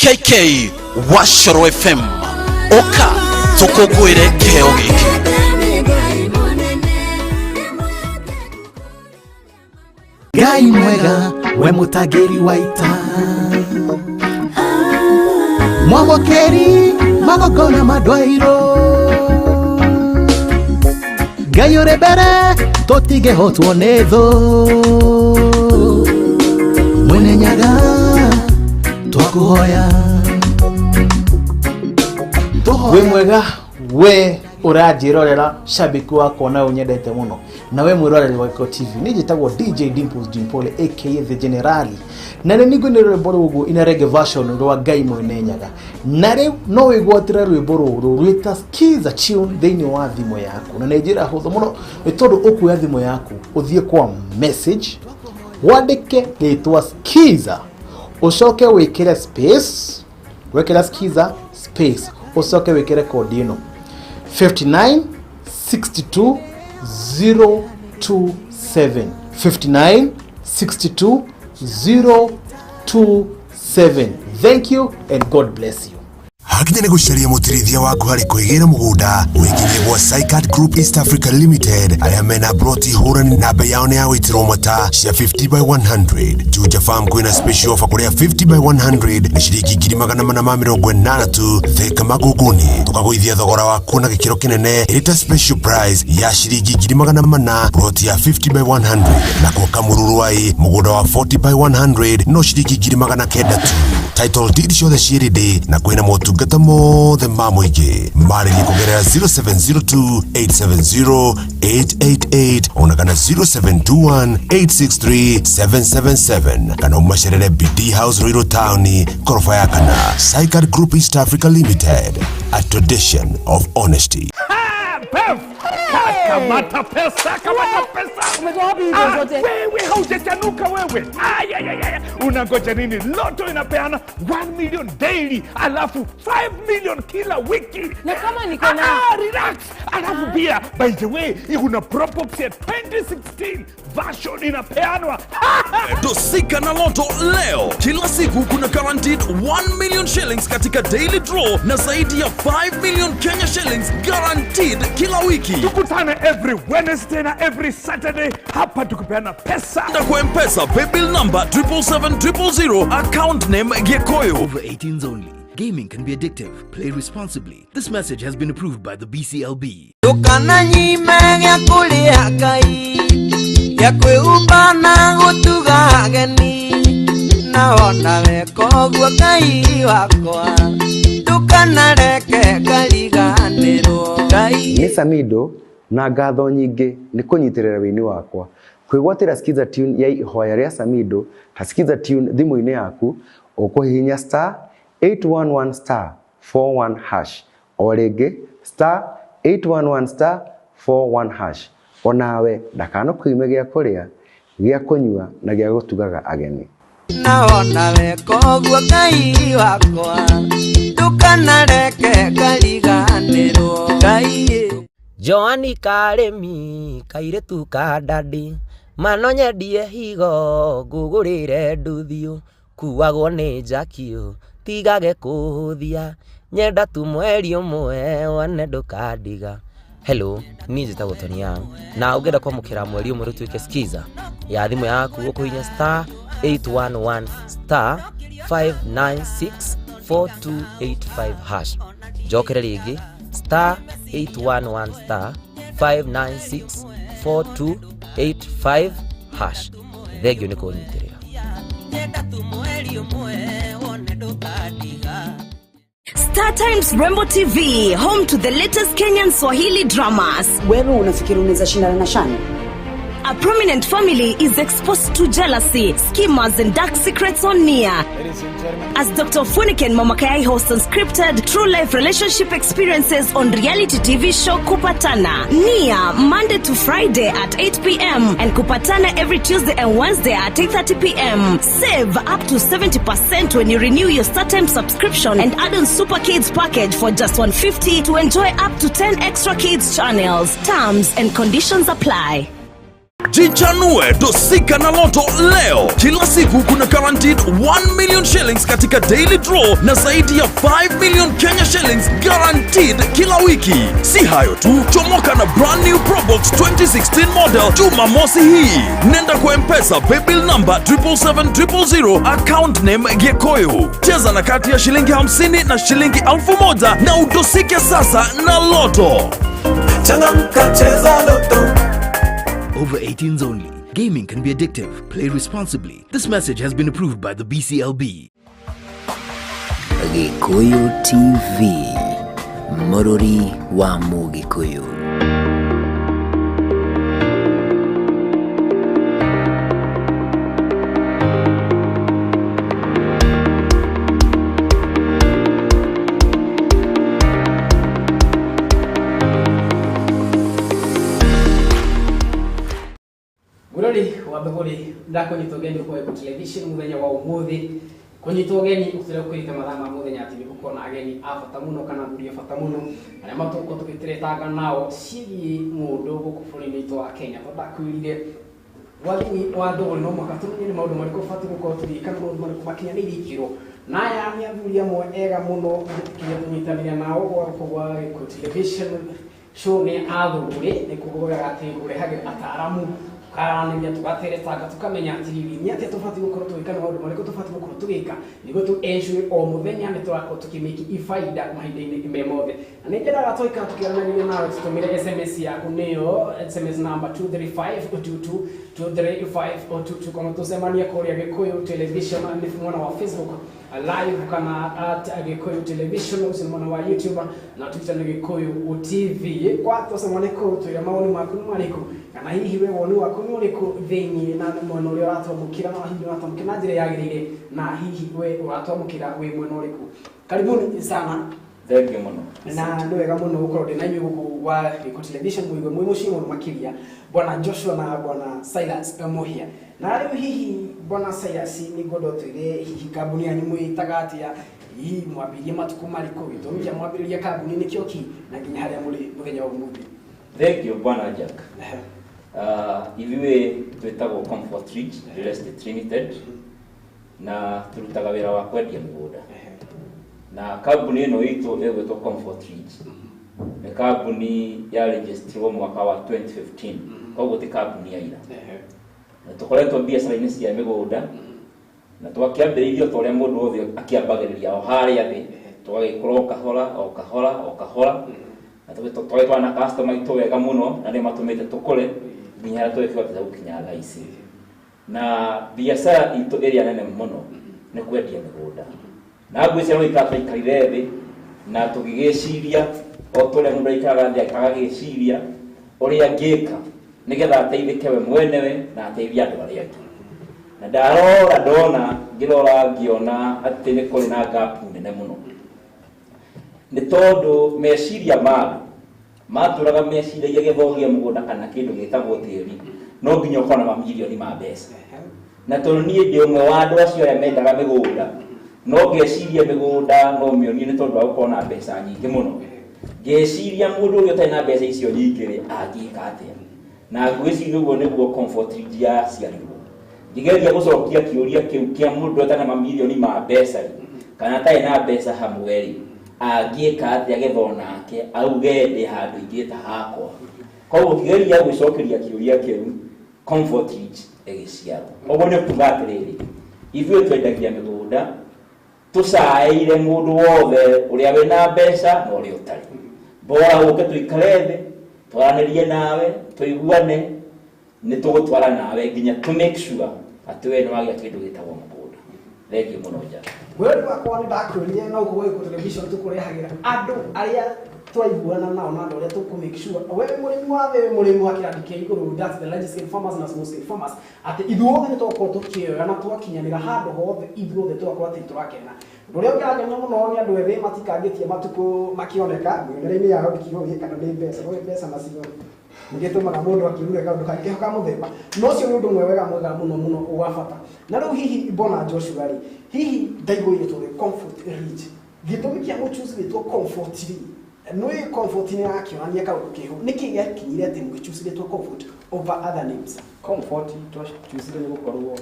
KK wa Coro FM ũka tũkũngũĩre kĩheo gĩkĩ. Ngai mwega, we mũtangĩri wa ita, mwamũkĩri magongona ma ndwairwo, Ngai ũrĩ mbere tũtingĩhotwo nĩ thũ, mwene Nyaga twakũhoya. Wĩ mwega we ũranjĩrorera, shabiki wakwa na ũnyendete mũno, na we mwĩroreri wa Gĩko TV. Niĩ njĩtagwo DJ Dimples Dimpole, aka The Generali, na nĩ ningũ rwĩmbo rũguo ina reggae version rwa Ngai Mwene Nyaga. Na rĩu no wĩgwatĩre rwĩmbo rũrũ rwĩta Skiza Tune thĩinĩ wa thimũ yaku, na nĩ njĩra hũthũ mũno, nĩ tondũ ũkuoya thimũ yaku, ũthiĩ kwa message, wandĩke rĩtwa Skiza, ũcoke wĩkĩre space. Wekĩra Skiza space, ũcoke wĩkĩre kodi ĩno 59 62 027, 59 62 027. Thank you and God bless you. Hakinya nĩ gũcaria mũtirithia waku harĩ kwĩgĩra mũgũnda, wĩkinyie gwa Sycat Group East Africa Limited, arĩa mena broti hũrani na bei yao nĩ ya gũitĩrwo mata cia 50 by 100. Juja Farm kwĩna special offer kũrĩa 50 by 100 nĩ ciringi 480,000 tu. Thika Magũngũni tũkagũithia thogora waku na gĩkĩro kĩnene ĩrĩ ta special price ya ciringi 400,000 broti ya 50 by 100. Nakuo Kamũrũrwai mũgũnda wa 40 by 100 no ciringi 900,000 tu. Title deed ciothe ciĩ ready na kwĩna motungata mothe ma mũingĩ. Marĩrie kũgerera 0702 870 888 ona kana 0721 863 777, kana umacerere BD House, Ruiru Town, koroba ya kana. Sycat Group East Africa Limited, a tradition of honesty. Kamata pesa, kamata pesa. Umetoa wapi hizo Ah, zote? Wewe haujachanuka wewe. Ay, ay, ay, ay. Unangoja nini? Lotto inapeana 1 million daily, alafu 5 million kila wiki. Na kama niko na Ah, relax. Alafu pia, by the way, kuna Probox ya 2016 version inapeanwa. Dosika na Lotto leo. Kila siku kuna guaranteed 1 million shillings katika daily draw na zaidi ya 5 million Kenya shillings guaranteed kila wiki. Tukutane every Wednesday na every Saturday hapa tukipeana pesa. Na kwa M-Pesa paybill number 777 000, account name Giekoyo. Over 18s only. Gaming can be addictive. Play responsibly. This message has been approved by the BCLB. Ndũkananyime gĩa kũrĩa Ngai, gĩa kwĩhumba na gũtuga ageni, na ona weka ũguo Ngai wakwa, ndũkanareke ngariganĩrwo Ngai. Nĩ Samido, na ngatho nyingĩ nĩ kũnyitĩrĩra wĩini wakwa. Kwĩgwatĩra Skiza Tune ya ihoya rĩa Samido ta Skiza Tune thimũ-inĩ yaku, ũkũhihinya *811*41#. O rĩngĩ, *811*41#. Onawe ndakanakũime gĩa kũrĩa, gĩa kũnyua na gĩa gũtugaga ageni. Na ona weka ũguo Ngai wakwa, ndũkanareke ngariganĩrwo Ngai. Joani karĩmi kairĩtu ka ndadi mano nyendie higo ngũgũrĩre nduthio kuagwo nĩ njakio tigage kũhũthia nyenda tu mweri ũmwe wone ndũkandiga. Hello, niĩ njĩtagwo Tony Young, na ũngĩenda kwamũkĩra mweri ũmwe rũtuĩke Skiza ya thimũ yaku, ũkũhihinya *811*5964285#. Njokere rĩngĩ, *811*5964285#. Thengio nĩ kũnyitĩrĩra. Nyenda tu mweri ũmwe wone ndũkandiga. Star Times Rainbow TV, home to the latest Kenyan Swahili dramas. Wewe unafikiri unaweza shindana na Shani? A prominent family is exposed to jealousy, schemers, and dark secrets on Nia. As Dr. Funike and Mama Kayai host unscripted, true life relationship experiences on reality TV show Kupatana. Nia, Monday to Friday at 8 p.m. and Kupatana every Tuesday and Wednesday at 8:30 p.m. Save up to 70% when you renew your StarTimes subscription and add on Super Kids package for just 150 to enjoy up to 10 extra kids channels. Terms and conditions apply. Jichanue dosika na Loto leo. Kila siku kuna guaranteed 1 million shillings katika daily draw na zaidi ya 5 million Kenya shillings guaranteed kila wiki. Si hayo tu, chomoka na brand new Probox 2016 model Jumamosi hii. Nenda kwa M-Pesa paybill number 777 account name Gikuyu. Cheza na kati ya shilingi 50 na shilingi 1000 na udosike sasa na Loto. Changamka, cheza Loto. Over 18s only. Gaming can be addictive. Play responsibly. This message has been approved by the BCLB. Gikuyu TV, Mũrũri wa Mũgĩkũyũ. Mũrori wa Thũgũrĩ, ndakũnyita ũgeni kwa Gĩkũyũ Television mũthenya wa ũmũthĩ. Kũnyitwo ũgeni ũtũre kwĩrĩte mathaa ma mũthenya atĩ nĩgũkorwo na ageni a bata mũno kana athuri a bata mũno arĩa matũgũkorwo tũgĩteretanga nao ciĩgiĩ ng'ũndũ gũkũ bũrũri-inĩ witũ wa Kenya. Tondũ ndakwĩrire wathimi wa Thũgũrĩ no mũhaka tũmenye nĩ maũndũ marĩkũ ũbatiĩ gũkorwo tũgĩka na maũndũ marĩkũ makinyanĩirie ikĩro. Na aya nĩ athuri amwe ega mũno njĩtĩkĩria tũnyitanĩre nao gũkũ gwa Gĩkũyũ Television show nĩ athũgũrĩ nĩ kugaga atĩ kũrehagĩra ataaramu tukaranĩria tugateretanga tukamenya atĩrĩrĩ nĩ atĩa tũbatiĩ gũkorwo tũgĩka na maũndũ marĩkũ tũbatiĩ gũkorwo tũgĩka nĩguo tũ ensure o mũthenya nĩ tũrakorwo tũkĩmĩki ibaida mahinda-inĩ me mothe. Na nĩ nyendaga tũikara tũkĩaranagĩria nawe tũtũmĩre SMS yaku nĩyo SMS number 23522 23522 kana tũcemanie kũrĩa Gĩkũyũ Television nĩ mwena wa Facebook live kana at Gĩkũyũ Television ũcio nĩ mwena wa YouTube na Twitter nĩ Gĩkũyũ TV. Kwa tũcemanie kũu twĩre mawoni maku nĩ marĩkũ kana hihi we woni waku nĩ ũrĩkũ thĩinĩ na nĩ mwena ũrĩa ũratwamũkĩra na hihi ũratwamũkĩra na njĩra yagĩrĩire na hihi we ũratwamũkĩra wĩ mwena ũrĩkũ. Karibuni sana. Thank you mũno. Na nĩ wega mũno gũkorwo ndĩ na inyuĩ gũkũ gwa Gĩkũyũ Television mũigue mwĩ mũciĩ mũno makĩria Bwana Joshua na Bwana Silas Muhia. Na rĩu hihi Bwana Silas nĩ ngwenda ũtwĩre hihi kambuni yanyu mwĩtaga atĩa, hihi mwambĩrĩrie matukũ marĩkũ, gĩtũmi kĩa mwambĩrĩria kambuni nĩkĩo kĩ na nginya harĩa mũrĩ mũthenya wa ũmũthĩ. Thank you Bwana Jack. Ithuĩ twĩtagwo Comfort Ridge Real Estate Limited na tũrutaga wĩra wa kwendia mĩgũnda. Na kambuni ĩno itũ ĩgwĩtwo Comfort Ridge nĩ kambuni ya registerirwo mwaka wa 2015, koguo ti kambuni ya ira. Na tũkoretwo biacara-inĩ cia mĩgũnda na twakĩambĩrĩirie ta ũrĩa mũndũ wothe akĩambagĩrĩria o harĩa thĩ, tũgagĩkũra o kahora o kahora o kahora na tũgagĩtwara na customer aitũ wega mũno na nĩ matũmĩte tũkũre nginya harĩa tũgĩkĩhotete gũkinya thaa ici. Na biacara itũ ĩrĩa nene mũno nĩ kwendia mĩgũnda. Na ngwĩciria no ikara twaikarire thĩ na tũgĩgĩciria o ta ũrĩa mũndũ aikaraga thĩ agagĩciria ũrĩa angĩka nĩgetha ateithĩke we mwenewe na ateithie andũ arĩa angĩ. Na ndarora ndona ngĩrora ngĩona atĩ nĩ kũrĩ na gap nene mũno nĩ tondũ meciria ma andũ matũraga meciragia gĩthomo gĩa mũgũnda kana kĩndũ gĩtagwo tĩri no nginya ũkorwo na mamirioni ma mbeca. Na tondũ niĩ ndĩ ũmwe wa andũ acio arĩa mendaga mĩgũnda no ngeciria mĩgũnda no mĩonie nĩ tondũ wa gũkorwo na mbeca nyingĩ mũno. Ngeciria mũndũ ũrĩa ũtarĩ na mbeca icio nyingĩ rĩ angĩka atĩa? Na ngwĩciria ũguo nĩguo Comfort Ridge yaciarirwo. Ngĩgeria gũcokia kĩũria kĩu kĩa mũndũ ũtarĩ na mamirioni ma mbeca rĩ kana atarĩ na mbeca hamwe rĩ angĩka atĩa getha onake auge ndĩ handũ ingĩta hakwa. Koguo ngĩgeria gwĩcokeria kĩũria kĩu Comfort Ridge ĩgĩciarwo. Ũguo nĩ kuga atĩrĩrĩ, ithuĩ twendagia mĩgũnda tũcaĩire mũndũ wothe ũrĩa wĩna mbeca na ũrĩa ũtarĩ. Bora ũke tũikare thĩ twaranĩrie nawe tũiguane nĩ tũgũtwara nawe nginya to make sure atĩ we nĩ wagĩa kĩndũ gĩtagwo mũgũnda. Thengiũ mũno Jack. Mwĩrori wakwa nĩ ndakwĩrire no gũkũ gwa Gĩkũyũ Television tũkũrehagĩra andũ arĩa twaiguana nao na andũ arĩa tũkũ make sure we mũrĩmi wa thĩ wĩ mũrĩmi wa kĩrathi kĩa igũrũ, that's the large scale farmers na small scale farmers, atĩ ithuothe nĩ tũgakorwo tũkĩoya na twakinyanĩra handũ hothe ithuothe tũgakorwo atĩ tũrakena. Ũndũ ũrĩa ũngĩrangenia mũno nĩ andũ ethĩ matikangĩtie matukũ makĩoneka mĩonere-inĩ yao ndikĩũĩ kana nĩ mbeca, no mbeca nacio nĩgĩtũmaga mũndũ akĩrure kaũndũ kangĩ ka mũthemba. No ũcio nĩ ũndũ ũmwe wega mwega mũno mũno wa bata. Na rĩu hihi Bwana Joshua rĩ, hihi ndaiguire tũrĩ Comfort Ridge, gĩtũmi kĩa mũchoose gwĩtwo Comfort Ridge Nĩ Comfort nĩ yakĩonania kaũndũ keho. Nĩkĩ gĩakinyire atĩ mũgĩchoose rĩtwa Comfort over other names? Comfort twachoosire nĩ gũkorwo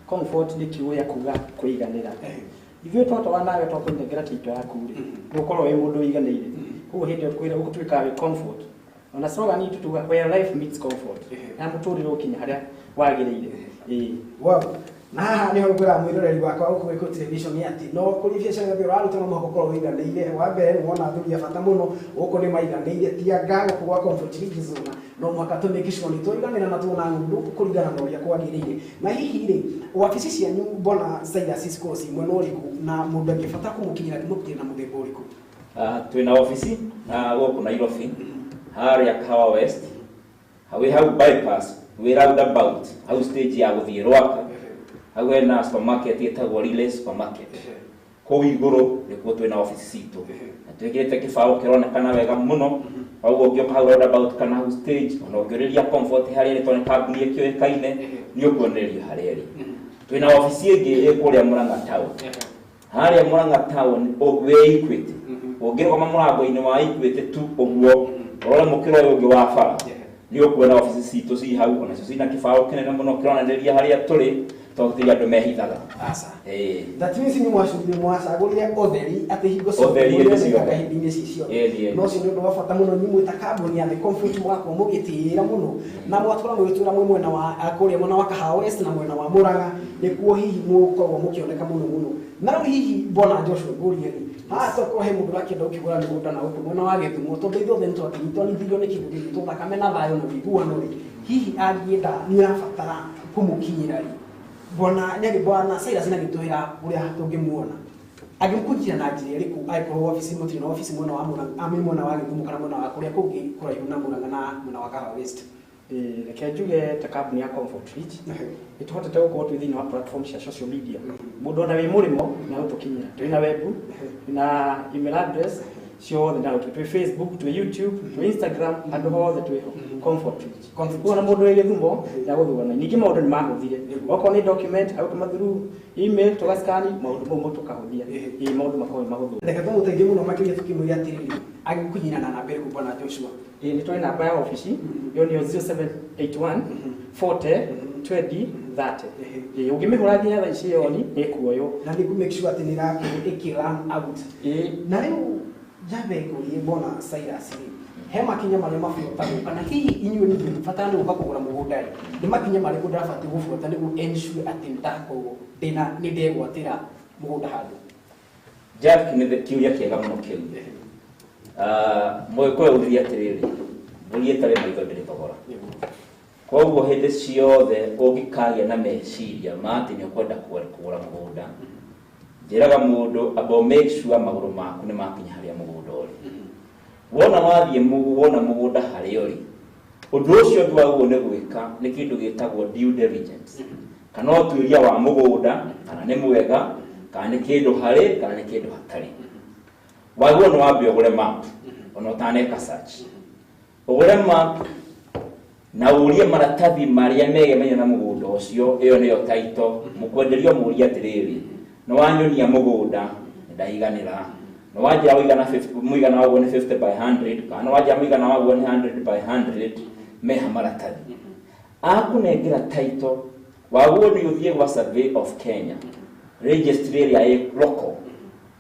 comfort nĩ kiugo gĩa kuga kũiganĩra. Ithuĩ twatwara nawe twakũnengera title yaku rĩ, nĩ ũkorwo wĩ mũndũ ũiganĩire. Koguo hĩndĩ ĩyo tũkwĩra ũgũtuĩka wĩ comfort. Ona slogan itũ tuga, "Where life meets comfort," na mũtũrĩre ũkinya harĩa wagĩrĩire. Ĩĩ. Wow. Na haha nĩho ngwĩra mwĩroreri wakwa gũkũ Gĩkũyũ Television atĩ no kũrĩ biacara yothe ũraruta no mũhaka ũkorwo wĩiganĩire. Wa mbere nĩ wona athuri a bata mũno gũkũ nĩ maiganĩire, ti anga gũkũ gwa Comfort Ridge Zone no mũhaka tũ make sure nĩ twaiganĩra na tuona ng'ũndũ kũringana na ũrĩa kwagĩrĩire. Na hihi rĩ, wabici cianyu, Bwana Cyrus, cikorwo ci mwena ũrĩkũ, na mũndũ angĩbata kũmũkinyĩra angĩmũkinyĩra na mũthemba ũrĩkũ? Twĩna obici gũkũ Nairobi, harĩa Kahawa West, wĩ hau bypass, wĩ roundabout hau stage ya gũthiĩ Rwaka, hau hena supermarket ĩtagwo Relay Supermarket. Kũu igũrũ nĩkuo twĩna obici citũ, na twĩkĩrĩte kĩbaũ kĩronekana wega mũno. Koguo ũngĩũka hau roundabout kana hau stage, ona ũngĩũrĩria Comfort harĩa ĩrĩ, tondũ nĩ kambuni ĩkĩũĩkaine, nĩ ũkuonererio harĩa ĩrĩ. Twĩna obici ĩngĩ ĩ kũrĩa Murang'a town. Harĩa Murang'a town wĩ Equity, ũngĩrũgama mũrango-inĩ wa Equity tu ũguo, ũrore mũkĩra ũyũ ũngĩ wa bara, nĩ ũkuona obici citũ ci hau. Onacio cina kĩbaũ kĩnene mũno kĩronanĩria harĩa tũrĩ, tondũ gũtirĩ andũ mehithaga. Aca. Ĩĩ. That means nĩ mwacagũrire ũtheri, atĩ hingo ciothe Ũtheri hĩndĩ mũrĩonekaga ciothe. hĩndĩ-inĩ ci ciothe. Ĩĩ, ĩĩ. Na ũcio nĩ ũndũ wa bata mũno. Inyuĩ mwĩ ta kambuni ya The Comfort mũgakorwo mũgĩtĩĩra mũno na mwatũra mũgĩtwĩra mwĩ mwena wa kũrĩa mwena wa Kahawa West na mwena wa Murang'a nĩkuo hihi mũkoragwo mũkĩoneka mũno mũno. Na rĩu hihi, Bwana Joshua, ngũrie rĩ, haha tokorwo he mũndũ ũrakĩenda gũkĩgũra mĩgũnda na gũkũ mwena wa Gĩthumo, tondũ ithuothe nĩ twakĩnyitwanithirio nĩ kĩndũ gĩgwĩtwo thakame na thayũ na ũiguano rĩ, hihi angĩenda nĩ ũrabatara kũmũkinyĩra rĩ, bwana Nyagi, Bwana Cyrus nĩagĩtwĩra ũrĩa tũngĩmuona, angĩmũkinyĩra na njĩra ĩrĩkũ, angĩkorwo wabici mũtirĩ na wabici mwena wa Murang'a, mwena wa Gĩthumo kana mwena wa kũrĩa kũngĩ kũraihu na Murang'a na mwena wa Kahawa West? Ĩĩ, reke njuge ta kambuni ya Comfort Ridge nĩ tũhotete gũkorwo twĩ thĩinĩ wa platform cia social media. Mũndũ ona wĩ mũrĩmo na gũtũkinyĩra, twĩ na web, twĩ na email address ciothe, na twĩ Facebook, twĩ YouTube, twĩ Instagram, handũ hothe twĩho Comfort Ridge. Koguo ona mũndũ wĩ Gĩthumo ya gũthugana. Ningĩ maũndũ nĩ mahũthire, okorwo nĩ document agũtũma through email, tũgascan maũndũ mau, tũkahũthia. Ĩĩ, maũndũ makorwo me mahũthũ. Reke tũmũteithie mũno makĩria tũkĩmwĩra atĩrĩrĩ, agĩkunyina na namba ĩrĩkũ, Bwana Joshua? Ĩĩ, nĩ tũrĩ namba ya obici, ĩyo nĩyo 0781 40 20 30. Ĩĩ, ũngĩmĩhũra nginya thaa ici ĩyo nĩ ĩkuoywo. Na nĩ make sure atĩ nĩ ĩrakorwo ĩkĩ run out. Na rĩu njambe ngũrie, Bwana Cyrus rĩ, he makinya marĩa mabuatagwo, kana hihi inyuĩ nĩ bata nĩ gũka kũgũra mũgũnda rĩ, nĩ makinya marĩkũ ndĩrabatiĩ gũbuata nĩguo ensure atĩ nĩ ndakorwo ndĩna nĩ ndegwatĩra mũgũnda handũ? Jack, nĩ kĩũria kĩega mũno kĩu. Mũgĩkũyũ augire atĩrĩrĩ, mbũri ĩtarĩ maitho ndĩrĩ thogora. Koguo hĩndĩ ciothe ũngĩkagĩa na meciria ma atĩ nĩ ũkwenda kũgũra mũgũnda, njĩraga mũndũ amba make sure magũrũ maku nĩ makinya harĩa mũgũnda ũrĩ. Wona wathiĩ wona mũgũnda harĩa ũrĩ, ũndũ ũcio ũngĩ wagĩrĩirwo nĩ gwĩka nĩ kĩndũ gĩtagwo due diligence, kana ũtuĩria wa mũgũnda, kana nĩ mwega, kana nĩ kĩndũ harĩ, kana nĩ kĩndũ hatarĩ. Wagĩrĩirwo nĩ wambe ũgũre map ona ũtaneka search, ũgũre map na ũrie maratathi marĩa megemainie na mũgũnda ũcio. Ĩyo nĩyo title. Mũkwenderio mũrie atĩrĩrĩ, nĩ wanyonia mũgũnda ndaiganĩra, nĩ wanjĩra ũigana 50, mũigana waguo nĩ 50 by 100, kana nĩ wanjĩra mũigana waguo nĩ 100 by 100, meha maratathi akũnengera title. Waguo nĩ ũthiĩ gwa Survey of Kenya registry ĩrĩa ĩ local.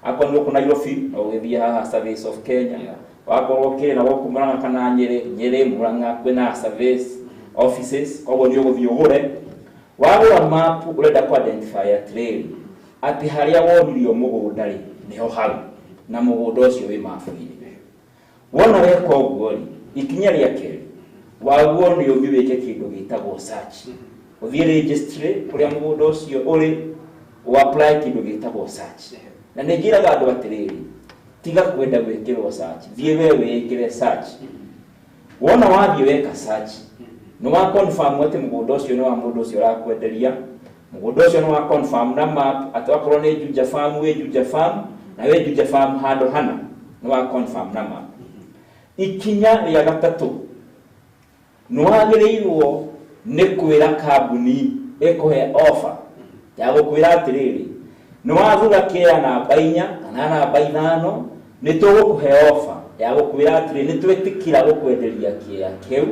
Akorwo nĩ gũkũ Nairobi, no ũgĩthiĩ haha Surveys of Kenya. Wakorwo ũkĩrĩ na gũkũ Murang'a kana Nyĩrĩ, Murang'a, kwĩna surveys offices. Koguo nĩ ũgũthiĩ ũgũre. Wagũra map, ũrenda kũ identify atĩrĩrĩ, atĩ harĩa wonirio mũgũnda rĩ, nĩho hau na mũgũnda ũcio wĩ mabu-inĩ. Wona weka ũguo rĩ, ikinya rĩa kerĩ waguo nĩ ũthiĩ wĩke kĩndũ gĩtagwo search. Ũthiĩ registry kũrĩa mũgũnda ũcio ũrĩ, ũ apply kĩndũ gĩtagwo search. Na nĩ njĩraga andũ atĩrĩrĩ, tiga kwenda gwĩkĩrwo search, thiĩ we wĩĩkĩre search. Wona wathiĩ weka search, nĩ wa confirm atĩ mũgũnda ũcio nĩ wa mũndũ ũcio ũrakwenderia, mũgũnda ũcio nĩ wa confirm na map atĩ wakorwo nĩ Juja Farm, wĩ Juja Farm, na wĩ Juja Farm handũ hana, nĩ wa confirm na map. Ikinya rĩa gatatũ, nĩ wagĩrĩirwo nĩ kwĩra kambuni ĩkũhe offer ya gũkwĩra atĩrĩrĩ, nĩ wathura kĩa namba 4 kana namba 5, nĩ tũgũkũhe offer. Ya gũkwĩra atĩrĩ, nĩ twĩtĩkĩra gũkwenderia kĩea kĩu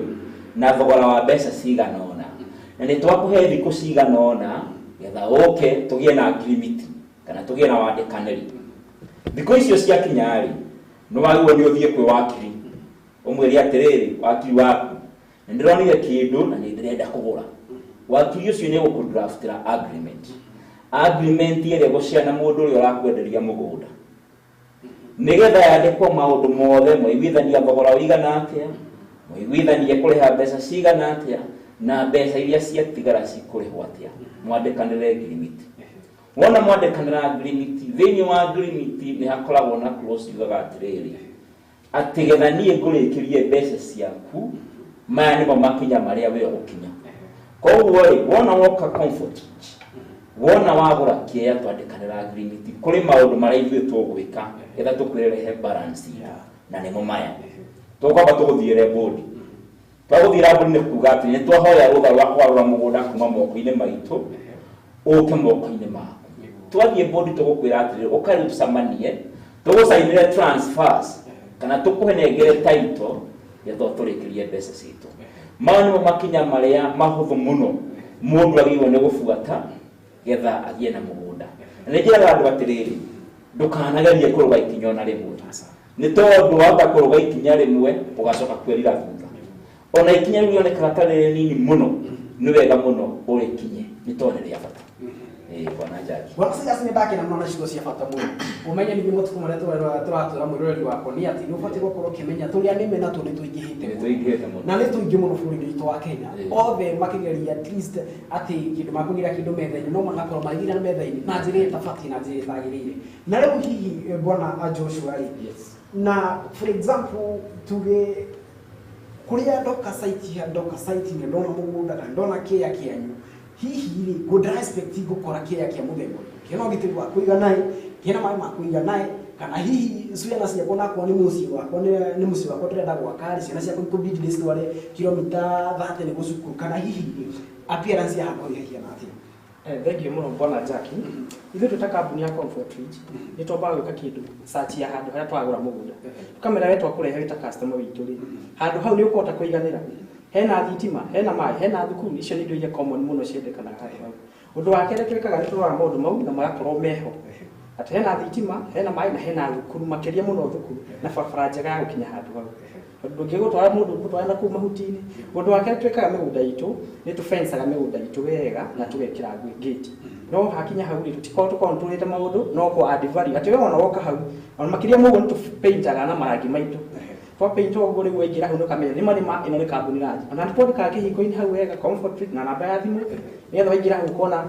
na thogora wa mbeca cigana ũna, na nĩ twakũhe thikũ cigana ũna getha ũke tũgĩe na agreement kana tũgĩe na wandĩkanĩri. Thikũ icio ciakinya rĩ, nĩ wagĩrĩirwo nĩ ũthiĩ kwĩ wakiri, ũmwĩre atĩrĩrĩ, wakiri waku, nĩ ndĩronire kĩndũ na nĩ ndĩrenda kũgũra. Wakiri ũcio nĩ egũkũdraftĩra agreement, agreement ĩrĩa ĩgũshare na mũndũ ũrĩa ũrakwenderia mũgũnda, nĩgetha yandĩkwo maũndũ mothe, mwaiguithania thogora ũigana atĩa, mwaiguithanie kũrĩha mbeca cigana atĩa, na mbeca iria ciatigara cikũrĩhwo atĩa, mwandĩkanĩre agreement. Wona mwandĩkanĩra agreement, thĩinĩ wa agreement nĩ hakoragwo na clause yugaga atĩrĩrĩ, atĩ getha niĩ ngũrĩkĩrie mbeca ciaku, maya nĩmo makinya marĩa we ũgũkinya. Koguo rĩ, wona woka Comfort, wona wagũra kĩea, twandĩkanĩra agreement, kũrĩ maũndũ marĩa ithuĩ tũgwĩka getha tũkwĩrehe balance itũ, na nĩmo maya. Tũkwamba tũgũthiĩre bodi. Twagũthiĩra bodi nĩ kuga atĩ nĩ twahoya rũtha rwa kũgarũra mũgũnda kuma moko-inĩ maitũ ũke moko-inĩ maku. Twathiĩ bodi, tũgũkwĩra atĩrĩrĩ, ũka rĩu tũcemanie, tũgũcainĩre transfers kana tũkũhenengere title getha ũtũrĩkĩrie mbeca citũ. Maya nĩmo makinya marĩa mahũthũ mũno mũndũ agĩrĩirwo nĩ gũbuata getha agĩe na mũgũnda. Na nĩ njĩraga andũ atĩrĩrĩ, ndũkanagerie kũrũga ikinya ona rĩmwe, nĩ tondũ wahota kũrũga ikinya rĩmwe ũgacoka kwĩrira thutha. Ona ikinya rĩu rĩonekaga ta rĩrĩ nini mũno, nĩ wega mũno ũrĩkinye, nĩ tondũ nĩ rĩa bata. Ĩĩ, bwana Jackie. Bwana Silas, nĩ ndakena mũno na ciugo cia bata mũno. Ũmenye ningĩ matukũ marĩa tũratũra, mwĩroreri wakwa, nĩ atĩ nĩ ũbatiĩ gũkorwo ũkĩmenya tũrĩa nĩme natuo nĩ tũingĩhĩte. Nĩ tũingĩhĩte mũno. Na nĩ tũingĩ mũno bũrũri-inĩ witũ wa Kenya. Othe makĩgeria at least atĩ kĩndũ makũgĩra kĩndũ metha-inĩ, no magakorwo magĩra metha-inĩ na njĩra ĩtabatiĩ na njĩra ĩtagĩrĩire. Na rĩu hihi bwana Joshua rĩ, na for example tuge kũrĩa ndoka site ya ndoka site nĩ ndona mũgũnda na ndona kĩea kĩanyu, hihi rĩ, ngũndĩra expect ngũkora kĩea kĩa mũthemba ũrĩkũ, kĩna ũgitĩri wa kũigana ĩ, kĩna maĩ ma kũigana ĩ, kana hihi ciana ciakwa, nakorwo nĩ mũciĩ wakwa, nĩ mũciĩ wakwa ndĩrenda gwaka rĩ, ciana ciakwa ikũbidi ndĩcitware kilomita 30 nĩguo cukuru, kana hihi rĩ, appearance ya handũ hau ĩhiana atĩa? Thank you mũno, bwana Jackie. Ithuĩ twĩ ta kambuni ya Comfort Ridge nĩ twambaga gwĩka kĩndũ search ya handũ harĩa twagũra mũgũnda, tũkamera we twakũrehe wĩ ta customer witũ rĩ, handũ hau nĩ ũkũhota kũiganĩra, hena thitima, hena maĩ, hena thukuru? Icio nĩ indo iria common mũno ciendekanaga handũ hau. Ũndũ wa kerĩ twĩkaga nĩ tũroraga maũndũ mau na magakorwo meho, atĩ hena thitima, hena maĩ na hena thukuru, makĩria mũno thukuru na barabara njega ya gũkinya handũ hau, tondũ ndũngĩgũtwara mũndũ gũtwara na kũu mahuti-inĩ. Ũndũ wa kerĩ twĩkaga, mĩgũnda itũ nĩ tũfencaga mĩgũnda itũ wega na tũgekĩra gate, no hakinya hau rĩ, tũtikorwo tũkorwo tũrĩte maũndũ no kũ add value, atĩ we ona woka hau, ona makĩria mũguo nĩ tũpaintaga na marangi maitũ. Twapaint ũguo, rĩu waingĩra hau nĩ ũkamenya nĩma nĩma ĩno nĩ kambuni rangi. Ona nĩ twandĩkaga kĩhingo-inĩ hau wega Comfort Ridge na namba ya thimũ, nĩgetha waingĩra hau ũkona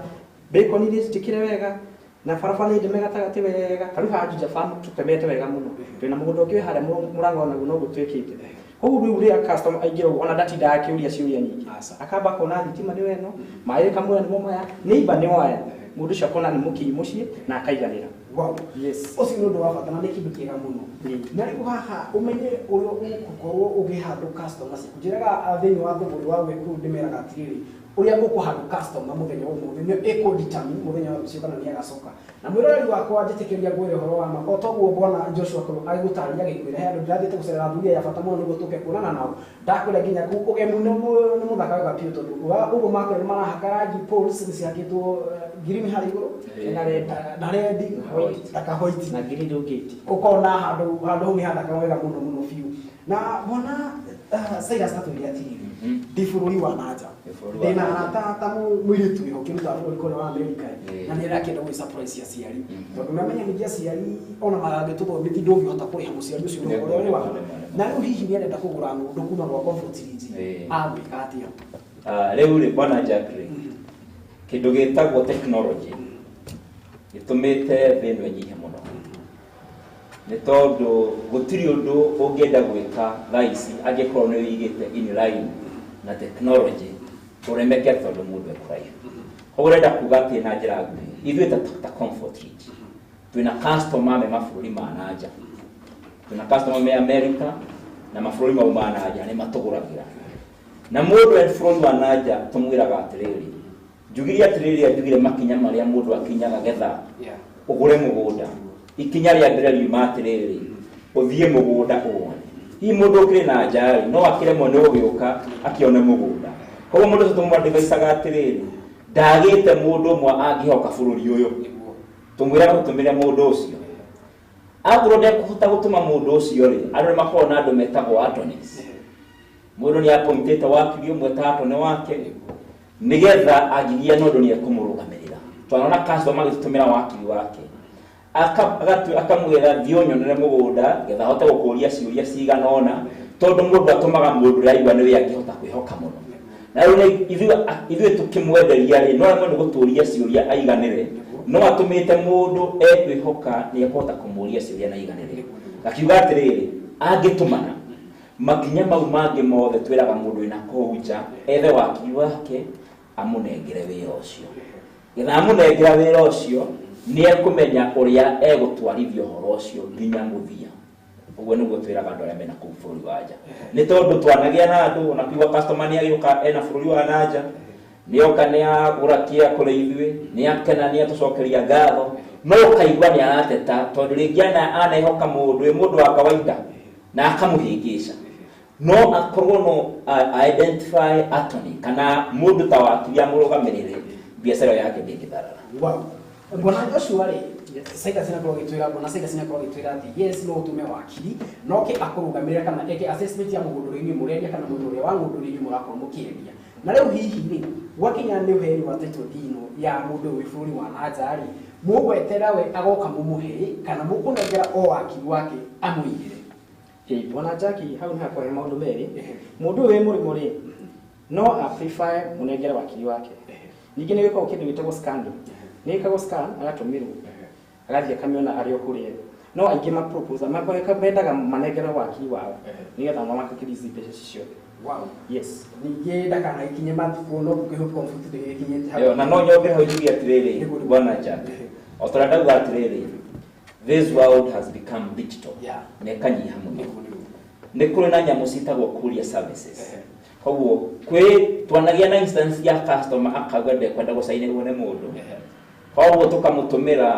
bacon iria citikire wega na barabara nĩ ndeme gatagatĩ wega. Ta rĩu haha Juja Farm tũtemete wega mũno, twĩna mũgũnda ũngĩ wĩ harĩa Mũrang'a, onaguo noguo twĩkĩte. Koguo rĩu rĩrĩa customer aingĩra ũguo, ona ndatindaga akĩũria ciũria nyingĩ, akamba akona thitima nĩyo ĩno, maĩ kamwĩra nĩmo maya, neighbor nĩo aya, mũndũ ũcio akona nĩ mũkinyu mũciĩ na akaiganĩra. Wow. Yes. Ũcio nĩ ũndũ wa bata na nĩ kĩndũ kĩega mũno. Na rĩu haha ũmenye ũrĩa ũgũkorwo ũkĩhandũ customer ciaku. Njĩraga thĩinĩ wa thũgũrĩ wa Gĩkũyũ, ndĩmeraga atĩrĩrĩ, ũrĩa ngũkũhandũ customer mũthenya wa ũmũthĩ nĩ ĩkũ-determine mũthenya wa rũciũ kana nĩ agacoka. Na mwĩroreri wakwa, njĩtĩkĩria ngwĩre ũhoro wa ma, o toguo bwana Joshua Kũrũ agĩgũtarĩria, agĩkwĩra he andũ ndĩrathiĩte gũcerera athuri aya bata mũno nĩguo tũke kuonana nao. Ndakwĩra nginya kũu ũgemu nĩ mũthaka wega biũ, tondũ ũguo makwĩra nĩ marahaka rangi, poles nĩ cihakĩtwo green harĩa igũrũ na red. Na red na white na grill gate. Ũkona handũ hau nĩ hathaka wega mũno mũno biũ. Na bwana Cyrus, tatwĩre atĩrĩrĩ, ndĩ bũrũri wa nanja, bũrũri wa ndĩna nanja. arata ta mũirĩtu wĩho ũkĩruta bũrũri kũrĩa wa Amerika, na nĩ arakĩenda gwĩ surprise aciari, tondũ nĩamenya ningĩ aciari ona magagĩtũthomithia ndũngĩhota kũrĩha mũciari ũcio nĩ ũhoro ũrĩa wa na rĩu hihi nĩ arenda kũgũra ng'ũndũ kuma gwa Comfort Ridge, agwĩka atĩa? Ah, rĩu rĩ, bwana Jack rĩ, kĩndũ gĩtagwo technology gĩtũmĩte thĩ ĩno ĩnyihe mũno, nĩ tondũ gũtirĩ ũndũ ũngĩenda gwĩka thaa ici angĩkorwo nĩ wĩigĩte in line na technology ũremeke, tondũ mũndũ e kũraihu. Koguo ũrenda kuga atĩ na njĩra nguhĩ, ithuĩ ta Comfort Ridge twĩna customer me mabũrũri ma nanja, twĩna customer me America na mabũrũri mau ma nanja nĩ matũgũragĩra. Na mũndũ e bũrũri wa nanja tũmwĩraga atĩrĩrĩ, njugire atĩrĩrĩ, njugire makinya marĩa mũndũ akinyaga getha ũgũre mũgũnda. Ikinya rĩa mbere riuma atĩrĩrĩ, Ũthiĩ mũgũnda ũwone. Hihi mũndũ ũkĩrĩ na nja rĩ, no akĩremwo nĩ gũgĩũka akĩone mũgũnda. Koguo mũndũ ũcio tũmũadvicaga atĩrĩrĩ, ndagĩte mũndũ ũmwe angĩhoka bũrũri ũyũ. Tũmwĩraga tũtũmĩre mũndũ ũcio. Akorwo ndekũhota gũtũma mũndũ ũcio rĩ, andũ nĩ makoragwo na andũ metagwo attorneys. Mũndũ nĩ appointĩte wakiri ũmwe ta attorney wake, nĩgetha angĩgĩa na ũndũ nĩ ekũmũrũgamĩrĩra. Twanona customer agĩtũtũmĩra wakiri wake. Akamwĩra thiĩ ũnyonere mũgũnda getha ahote gũkũria ciũria cigana ũna, tondũ mũndũ atũmaga mũndũ ũrĩa aigua nĩwe angĩhota kwĩhoka mũno. Na rĩu ithuĩ tũkĩmwenderia rĩ, no aremwo nĩ gũtũria ciũria aiganĩre, no atũmĩte mũndũ ekwĩhoka nĩ ekũhota kũmũria ciũria na aiganĩre. Akiuga atĩrĩrĩ, angĩtũmana makinya mau mangĩ mothe twĩraga mũndũ wĩna kũu nja ethe wakiri wake amũnengere wĩra ũcio. Getha amũnengera wĩra ũcio nĩ ekũmenya ũrĩa egũtwarithia ũhoro ũcio nginya mũthia. Ũguo nĩguo twĩraga andũ arĩa mena kũu bũrũri wa nja. Nĩ tondũ twanagĩa na andũ, ona kiuga customer nĩ agĩũka ena bũrũri wa na nja, nĩ oka nĩ agũra kĩa kũrĩ ithuĩ, nĩ akena, nĩ atũcokeria ngatho, no ũkaigua nĩ arateta tondũ rĩngĩ anehoka mũndũ wĩ mũndũ wa kawaida na akamũhĩngĩca. No akorwo no identify attorney kana mũndũ ta wakiri amũrũgamĩrĩre, biacara yake ndĩngĩtharara. Wow. Bwana Joshua rĩ, Silas nĩakorwo agĩtwĩra, Bwana Silas nĩakorwo agĩtwĩra atĩ yes, no ũtũme wakiri no ke akũrũgamĩrĩra kana eke assessment ya mũgũnda ũrĩa inyuĩ mũrendia kana mũndũ ũrĩa wa ng'ũndũ ũrĩa inyuĩ mũrakorwo mũkĩendia. Na rĩu hihi rĩ, gwakinya nĩ ũheani wa title deed ĩno ya mũndũ wĩ bũrũri wa na nja rĩ, mũgwetera we agoka mũmũhe kana mũkũnengera o wakiri wake amũigĩre? Ĩĩ, Bwana Jackie, hau nĩ hakwa he maũndũ merĩ. Mũndũ ũyũ wĩ mũrĩmo rĩ, no a prefer mũnengere wakiri wake. Ningĩ nĩ gwĩkagwo kĩndũ gĩtagwo scanning. Nĩ gĩkagwo scan agatũmĩrwo, agathiĩ akamĩona arĩ o kũrĩa. No aingĩ ma propose mendaga manengere wakiri wao nĩgetha mamakakirizi mbeca ici ciothe. Wow. Yes. Ningĩ ndakanagĩkinye matukũ no ngũkĩhope comfort ndĩgĩkinyĩte hau. Ĩyo, na no nyongere hau njuge atĩrĩrĩ, Bwana Jack, o ta ũrĩa ndauga atĩrĩrĩ, this world has become digital na ĩkanyiha mũno. Nĩ kũrĩ na nyamũ ciĩtagwo courier services. Koguo kwĩ twanagĩa na instance ya customer akauga ndekwenda gũcainĩrwo nĩ mũndũ, koguo tũkamũtũmĩra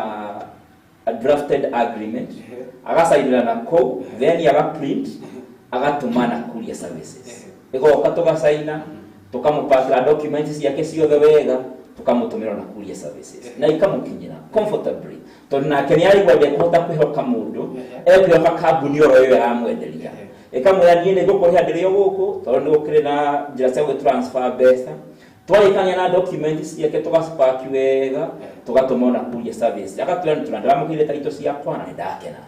a drafted agreement, agacainĩra na kũu, then aga print agatũma na courier services, ĩgoka tũgacaina, tũkamũpakĩra documents ciake ciothe wega, tũkamũtũmĩra na courier services na ikamũkinyĩra comfortably, tondũ nake nĩ araigua ndekũhota kwĩhoka mũndũ, ekwĩhoka kambuni oro ĩyo ĩramwenderia, ĩkamwĩra niĩ nĩ ngũkũrĩha ndĩrĩ o gũkũ, tondũ nĩ gũkĩrĩ na njĩra cia gũgĩ transfer mbeca. Twarĩkania na document ciake, tũgacipaki wega, tũgatũma ona courier service, agatwĩra nĩ ndĩramũkĩire title ciakwa na nĩ ndakena,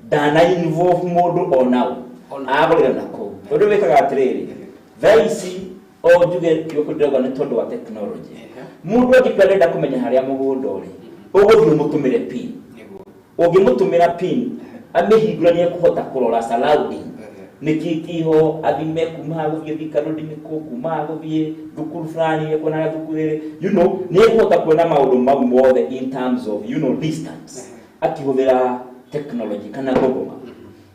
ndana involve mũndũ ona ũ, agũrĩra na kũu. Tondũ wĩkaga atĩrĩrĩ, thaa ici o njuge kiugo kĩu ndĩrauga nĩ tondũ wa technology, mũndũ angĩkorwo arenda kũmenya harĩa mũgũnda ũrĩ, ũgũthiĩ ũmũtũmĩre pin. Ũngĩmũtũmĩra pin amĩhingũra, nĩ ekũhota kũrora surrounding nĩkĩ kĩho, athime kuma haha gũthiĩ Thika Road nĩkũ, kuma haha gũthiĩ thukuru fulani ekuona harĩa thukuru ĩrĩ, nĩ ekũhota kuona maũndũ mau mothe in terms of distance akĩhũthĩra technology kana Google Map.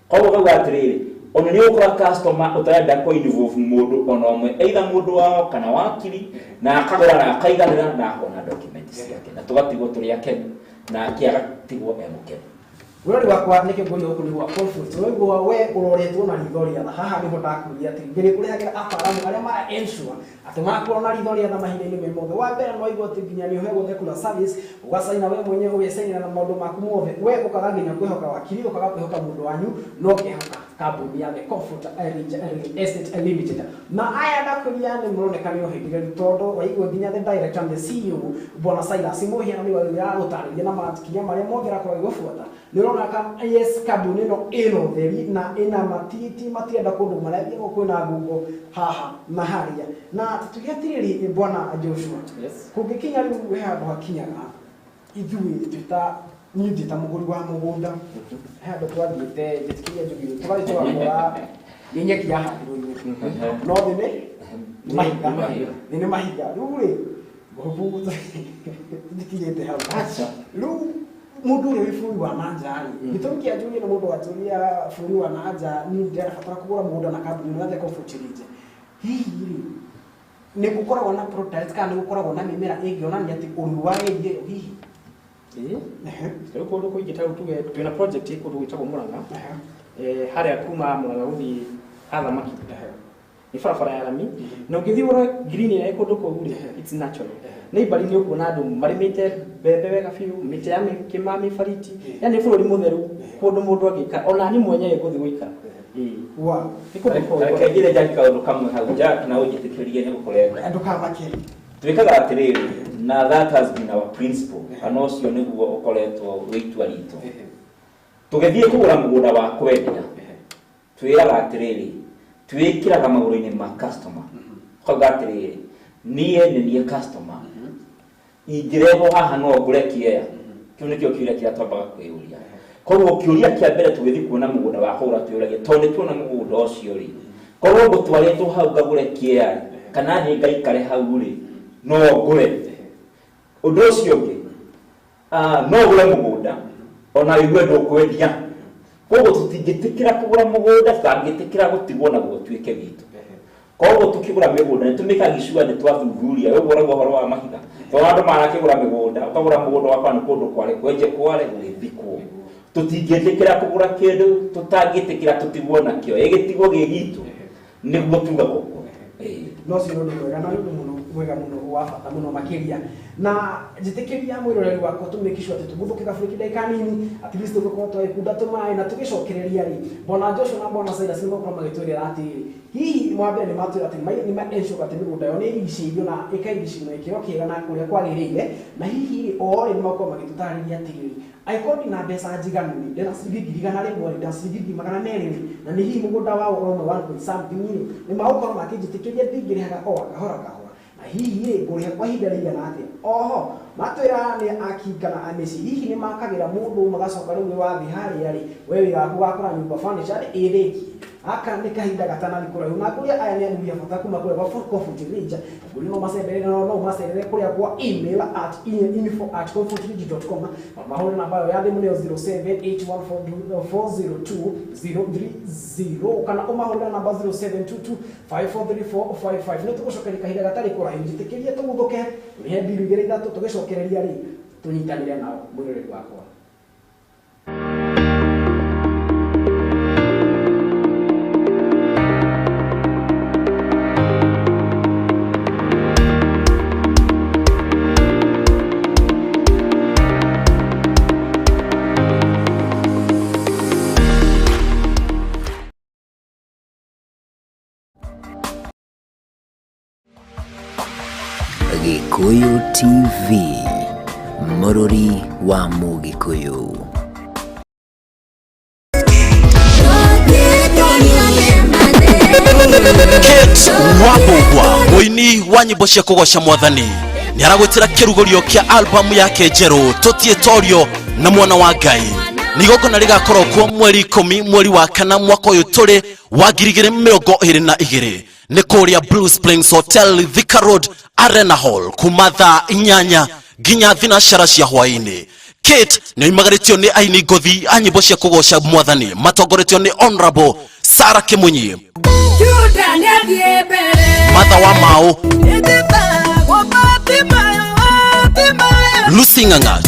Koguo kauga atĩrĩrĩ, ona nĩ ũgũkora customer ũtarenda kũ involve mũndũ ona ũmwe, either mũndũ wao kana wakiri, na akagũra na akaiganĩra na akona document ciake, na tũgatigwo tũrĩ akenu nake agatigwo e mũkenu. Wĩrori wakwa nĩkĩo ngũria gũkũ nĩ gwa Comfort. Ũraigua we ũroretwo na ritho rĩa tha. Haha nĩho ndakũria atĩ ngĩrĩkũrehagĩra ataaramu arĩa mara ensure atĩ marakorwo na ritho rĩa tha mahinda-inĩ me mothe. Wa mbere no waigua atĩ nginya nĩ ũheagwo the service, ũgacaina we mwenyewe, ũgecainĩra na maũndũ maku mothe, we ũkaga nginya kwĩhoka wakiri, ũkaga kwĩhoka mũndũ wanyu, no ũkehoka kambuni ya The Comfort Real Estate Limited. Na aya ndakũria nĩ mũroneka nĩ ũhĩgĩrĩru, tondũ waigua nginya the director and the CEO Bwana Silas Mũhiano nĩ aragũtarĩria na makinya marĩa mothe arakorwo agĩgũbuata. Nĩ ũrona ka yes, kambuni ĩno ĩna ũtheri na ĩna matiti, matirenda kũndũ marathiĩ kwĩna ngungo haha na harĩa. Na tuge atĩrĩrĩ, Bwana Joshua, kũngĩkinya rĩu he handũ hakinyaga ithuĩ twĩta niĩ ndĩ ta mũgũri wa mũgũnda, he handũ twathiĩte njĩtĩkĩria njugire tũgathiĩ tũgakora nĩ nyeki yahandirwo igũrũ, no thĩ nĩ mahiga, thĩ nĩ mahiga. Rĩu rĩ, njĩkinyĩte hau rĩu mũndũ ũrĩa wĩ bũrũri wa na nja rĩ, gĩtũmi kĩa njũrie nĩ mũndũ wanjũria bũrũri wa na nja, niĩ ndĩrabatara kũgũra mũgũnda na kambuni ĩno ya The Comfort Ridge, hihi rĩ nĩ gũkoragwo na products kana nĩ gũkoragwo na mĩmera ĩngĩonania atĩ ũruru wa area ĩyo hihi? Rĩu kũndũ kũingĩ ta rĩu tuge twĩna project ĩ kũndũ gwĩtagwo Murang'a, harĩa kuma Murang'a gũthiĩ Athamaki nĩ barabara ya rami, na ũngĩthiĩ ũrore green ĩrĩa ĩ kũndũ kũu rĩ, it's natural. Nĩ ibari nĩ ũkuona andũ marĩmĩte mbembe wega biũ, mĩtĩ ya mĩkĩma, mĩbariti, yani bũrũri mũtheru, kũndũ mũndũ angĩikara, ona niĩ mwenyewe ngũthiĩ gũikara. Wow. Nĩ kũndũ kũu. Reke njĩre Jack kaũndũ kamwe hau. Jack, na ũnjĩtĩkĩrie nĩ gũkũrenga. Ndũkamake. Twĩkaga atĩrĩrĩ, na that has been our principle, kana ũcio nĩguo ũkoretwo wĩ itua ritũ. Tũgĩthiĩ kũgũra mũgũnda wa kwendia, twĩraga atĩrĩrĩ, twĩkĩraga magũrũ-inĩ ma customer, tukauga atĩrĩrĩ, niĩ nĩ niĩ customer, ingĩrehwo haha no ngũre kĩea? Kĩu nĩkĩo kĩũria kĩrĩa twambaga kwĩyũria. Koguo kĩũria kĩa mbere tũgĩthiĩ kuona mũgũnda wa kũgũra, twĩyũragia, tondũ nĩ tuona mũgũnda ũcio rĩ, korwo ngũtwarĩtwo hau ngagũre kĩea rĩ, kana niĩ ngaikare hau rĩ, no ngũre? Ũndũ ũcio ũngĩ, no ũgũre mũgũnda ona wĩigue ndũkwendia. Koguo tũtingĩtĩkĩra kũgũra mũgũnda tũtangĩtĩkĩra gũtigwo naguo ũtuĩke witũ. Koguo tũkĩgũra mĩgũnda nĩ tũmĩkaga sure nĩ twathuthuria. Ũguo ũrauga ũhoro wa mahiga, tondũ andũ marakĩgũra mĩgũnda, ũkagũra mũgũnda wakwa nĩ kũndũ kware kwenje kware gũgĩthikwo. Tũtingĩtĩkĩra kũgũra kĩndũ tũtangĩtĩkĩra tũtigwo nakĩo, ĩgĩtigwo gĩ gitũ, nĩguo tugaga ũguo. No cio nĩ ũndũ mwega, na nĩ ũndũ mũno mwega mũno wa bata mũno makĩria. Na njĩtĩkĩria mwĩroreri wakwa tũmake sure atĩ tũguthũke gabũrĩki ndagĩka nini, at least tũgũkorwo twagĩkunda tũmaĩ na tũgĩcokereria rĩ, Bwana Joshua na Bwana Silas nĩ megũkorwo magĩtwĩrĩra atĩrĩ, hihi wa mbere nĩ matwĩra atĩ nĩ ma ensure atĩ mĩgũnda yao nĩ ĩrigicĩirio na ĩkairigicĩrio na gĩkĩro kĩega na kũrĩa kwagĩrĩire, na hihi rĩ, o rĩ nĩ megũkorwo magĩtũtarĩria atĩrĩrĩ, angĩkorwo ndina mbeca njiganu rĩ, ndĩna ciringi 100,000 rĩ, ndĩna ciringi 200,000 rĩ, na nĩ hihi mũgũnda wao ũrauma one point something rĩ, nĩ magũkorwo makĩnjĩtĩkĩria ndingĩrĩhaga o kahora kahora, na hihi rĩ, ngũrĩha kwa ihinda rĩigana atĩa? Oho matwĩra nĩ aki kana a mĩciĩ, hihi nĩ makagĩra mũndũ magacoka rĩu wathiĩ harĩa rĩ, we wĩra waku wakora nyũmba furniture rĩ, ĩrĩkie? Aka nĩ kahinda gatanathi kũraihu, na ngũria aya nĩ athuri a bata kuma kũrĩa gwa Comfort Ridge. Ngũria no macerere, no macerere kũrĩa kwa email at info@comfortridge.com, na mahũre namba yao ya thimũ nĩyo 0781402030, kana ũmahũrĩre namba 0722543455. Nĩ tũgũcokeria kahinda gatarĩ kũraihu, njĩtĩkĩrie tũguthũke tũrĩhe mbiru igĩrĩ ithatũ, tũgĩcokereria rĩ tũnyitanĩre nao mwĩroreri wakwa. Gikuyu TV, Mũrũri wa Mũgĩkũyũ. Kate Wambũgwa, mũini wa nyĩmbo cia kũgoca mwathani, nĩ aragwĩtĩra kĩrugũrio kĩa albamu yake njerũ Tũtiĩtorio na Mwana wa Ngai. Nĩ igongona rĩgakorwo kuo mweri 10 mweri wa kana mwaka ũyũ tũrĩ wa 2022, nĩ kũrĩa Blue Springs Hotel, Thika Road, Arena Hall, kuma thaa 8 nginya thinacara cia hwaĩ-inĩ. Kate nĩ oimagarĩtio nĩ aini ngothi a nyĩmbo cia kũgoca mwathani matongoretio nĩ Honorable Sarah Kimunyi, Martha wa Mao, Lucy Ng'ang'a,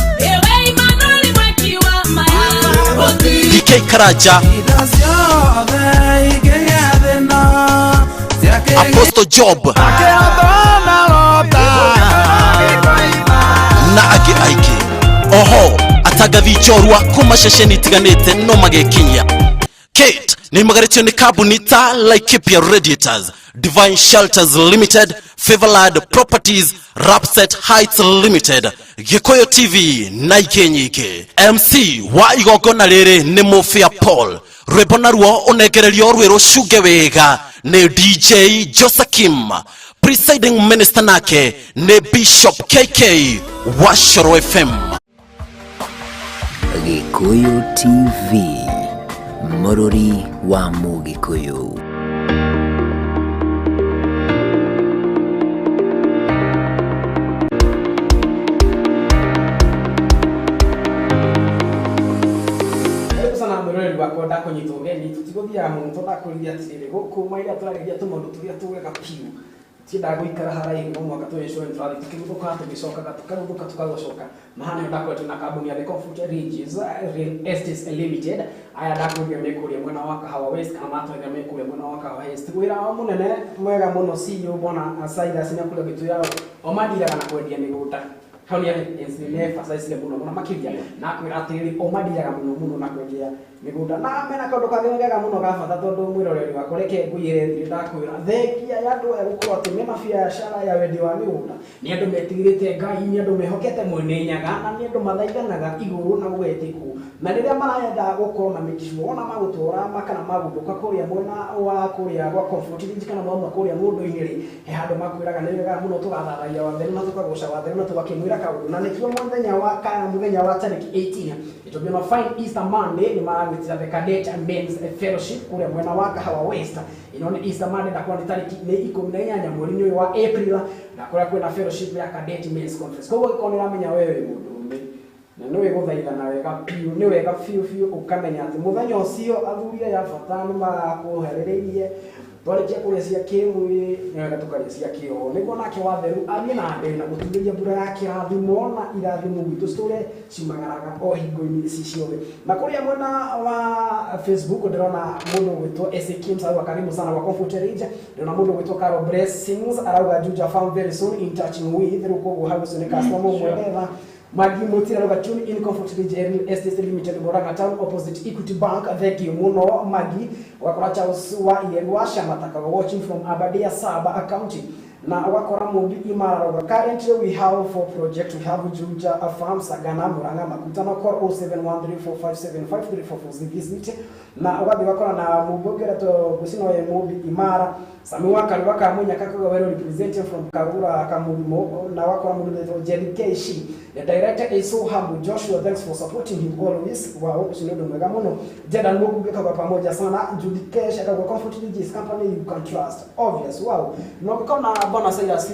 DK Karaja, Apostle Job na angĩ aingĩ. Oho atangathi njorua kuma ceceni itiganĩte no magekinyia. Kate nĩ imagarĩtio nĩ kambuni ta Laikipia Radiators, Divine Shelters Limited, Favorland Properties, Rapset Heights Limited, Gikuyu TV na ingĩ nyingĩ. MC wa igongona rĩrĩ nĩ Mufia Paul. Rwĩmbo naruo ũnengererio rwĩ rũcunge wega nĩ DJ Josakim. Presiding minister nake nĩ Bishop KK wa Shoro FM. Gikuyu TV, Mũrũri wa Mũgĩkũyũ. Karibu sana mwĩroreri wakwa, ndakũnyita ũgeni, tũtigũthiaga mũno tondũ ndakũrithia atĩrĩrĩ, gũkũ maira tũrarĩria tũmaũndũ tũrĩa tũwega piũ. Tiendaga gũikara haraihu no mũhaka tũgĩcoe tũrathiĩ tũkĩguthũkaga tũgĩcokaga tũkaguthũka tũkagocoka na haha nĩho ndakoretwo na kambuni ya The Comfort Ridges Real Estates Limited. Aya ndakwĩrire me kũrĩa mwena wa Kahawa West kana matwetha me kũrĩa mwena wa Kahawa West. Wĩra wao mũnene mwega mũno CEO bwana Cyrus nĩakoretwo agĩtwĩra o mandiraga na kwendia mĩgũnda. Hau nĩ emphasize mũno mũno makĩria na akwĩra atĩrĩrĩ o mandiraga mũno mũno na kwendia mĩgũnda na mena kaũndũ kangĩ kega mũno ga bata tondũ mwĩroreri wakwa reke ngũigĩre thiri ndakwĩra thengia ya andũ aya gũkorwo atĩ mena biacara ya wendia wa mĩgũnda nĩ andũ metigĩrĩte Ngai, nĩ andũ mehokete Mwene Nyaga na nĩ andũ mathaithanaga igũrũ na gũgetĩkwo na rĩrĩa marenda gũkorwo na make sure ona magũtwara kana magũthũka kũrĩa mwena wa kũrĩa gwa Comfort Ridge kana mauma kũrĩa mũndũ-inĩ rĩ he handũ makwĩraga nĩ wega mũno tũgathathaia watheru na tũkagoca watheru na tũgakĩmwĩra kaũndũ na nĩkĩo mũthenya wa kana mũthenya wa tarĩki 18 it will be on a fine Easter Monday nĩ maragwĩtĩra the Cadet Men's Fellowship kũrĩa mwena wa Kahawa West. Ĩno nĩ Easter Monday ndakorwo nĩ tarĩki nĩ 18 mweri-inĩ ũyũ wa April na kũrĩa kwĩna fellowship ya Cadet Men's Conference. Koguo gĩkorwo nĩ ũramenya wewe wĩ mũndũrũme na nĩ wĩgũthaithana wega biũ nĩ wega biũ biũ ũkamenya atĩ mũthenya ũcio athuri aya bata nĩ magakũherĩrĩirie twarĩkia kũrĩa cia kĩmwĩrĩ nĩ wega tũkarĩa cia kĩroho nĩguo nake watheru athiĩ na mbere na gũtumĩria mbura ya kĩrathimo na irathimo gwitũ citũre cimagaraga o hingo-inĩ ici ciothe. Na kũrĩa mwena wa Facebook ndĩrona mũndũ ũgwĩtwo SA Kims arauga karibu sana kwa Comfort Ridge. Ndĩrona mũndũ ũgwĩtwo Carol Blessings arauga Juja Farm very soon in touch with rĩu koguo hau ũcio nĩ customer ũmwe ndetha. Magi Mutira arauga tune in Comfort Ridge Real Estate Limited Murang'a Town opposite Equity Bank. Thank you muno Magi. Wakora Charles wa Iyengwa Shamataka watching from Aberdare Saba County. Na wakora Mumbi Imara arauga currently we have 4 projects. We have Juja Farm Sagana Murang'a Makutano call 0713457534 visit. Na ugathi wakora na Mumbi ũngĩra to gũcino ya Mumbi Imara Sami Wakaru Wakamunya Kakuga well representing from Karura Kamurimo. Na wakora mũndũ wĩtwo Jerry Keshi. The director is so humble. Joshua, thanks for supporting him always. Wow, ũcio nĩ ũndũ mwega mũno. Jordan Mukuge kagwa pamoja sana. Judy Kesh akagwa Comfort Ridges company you can trust. Obvious. Wow. No kona bona Cyrus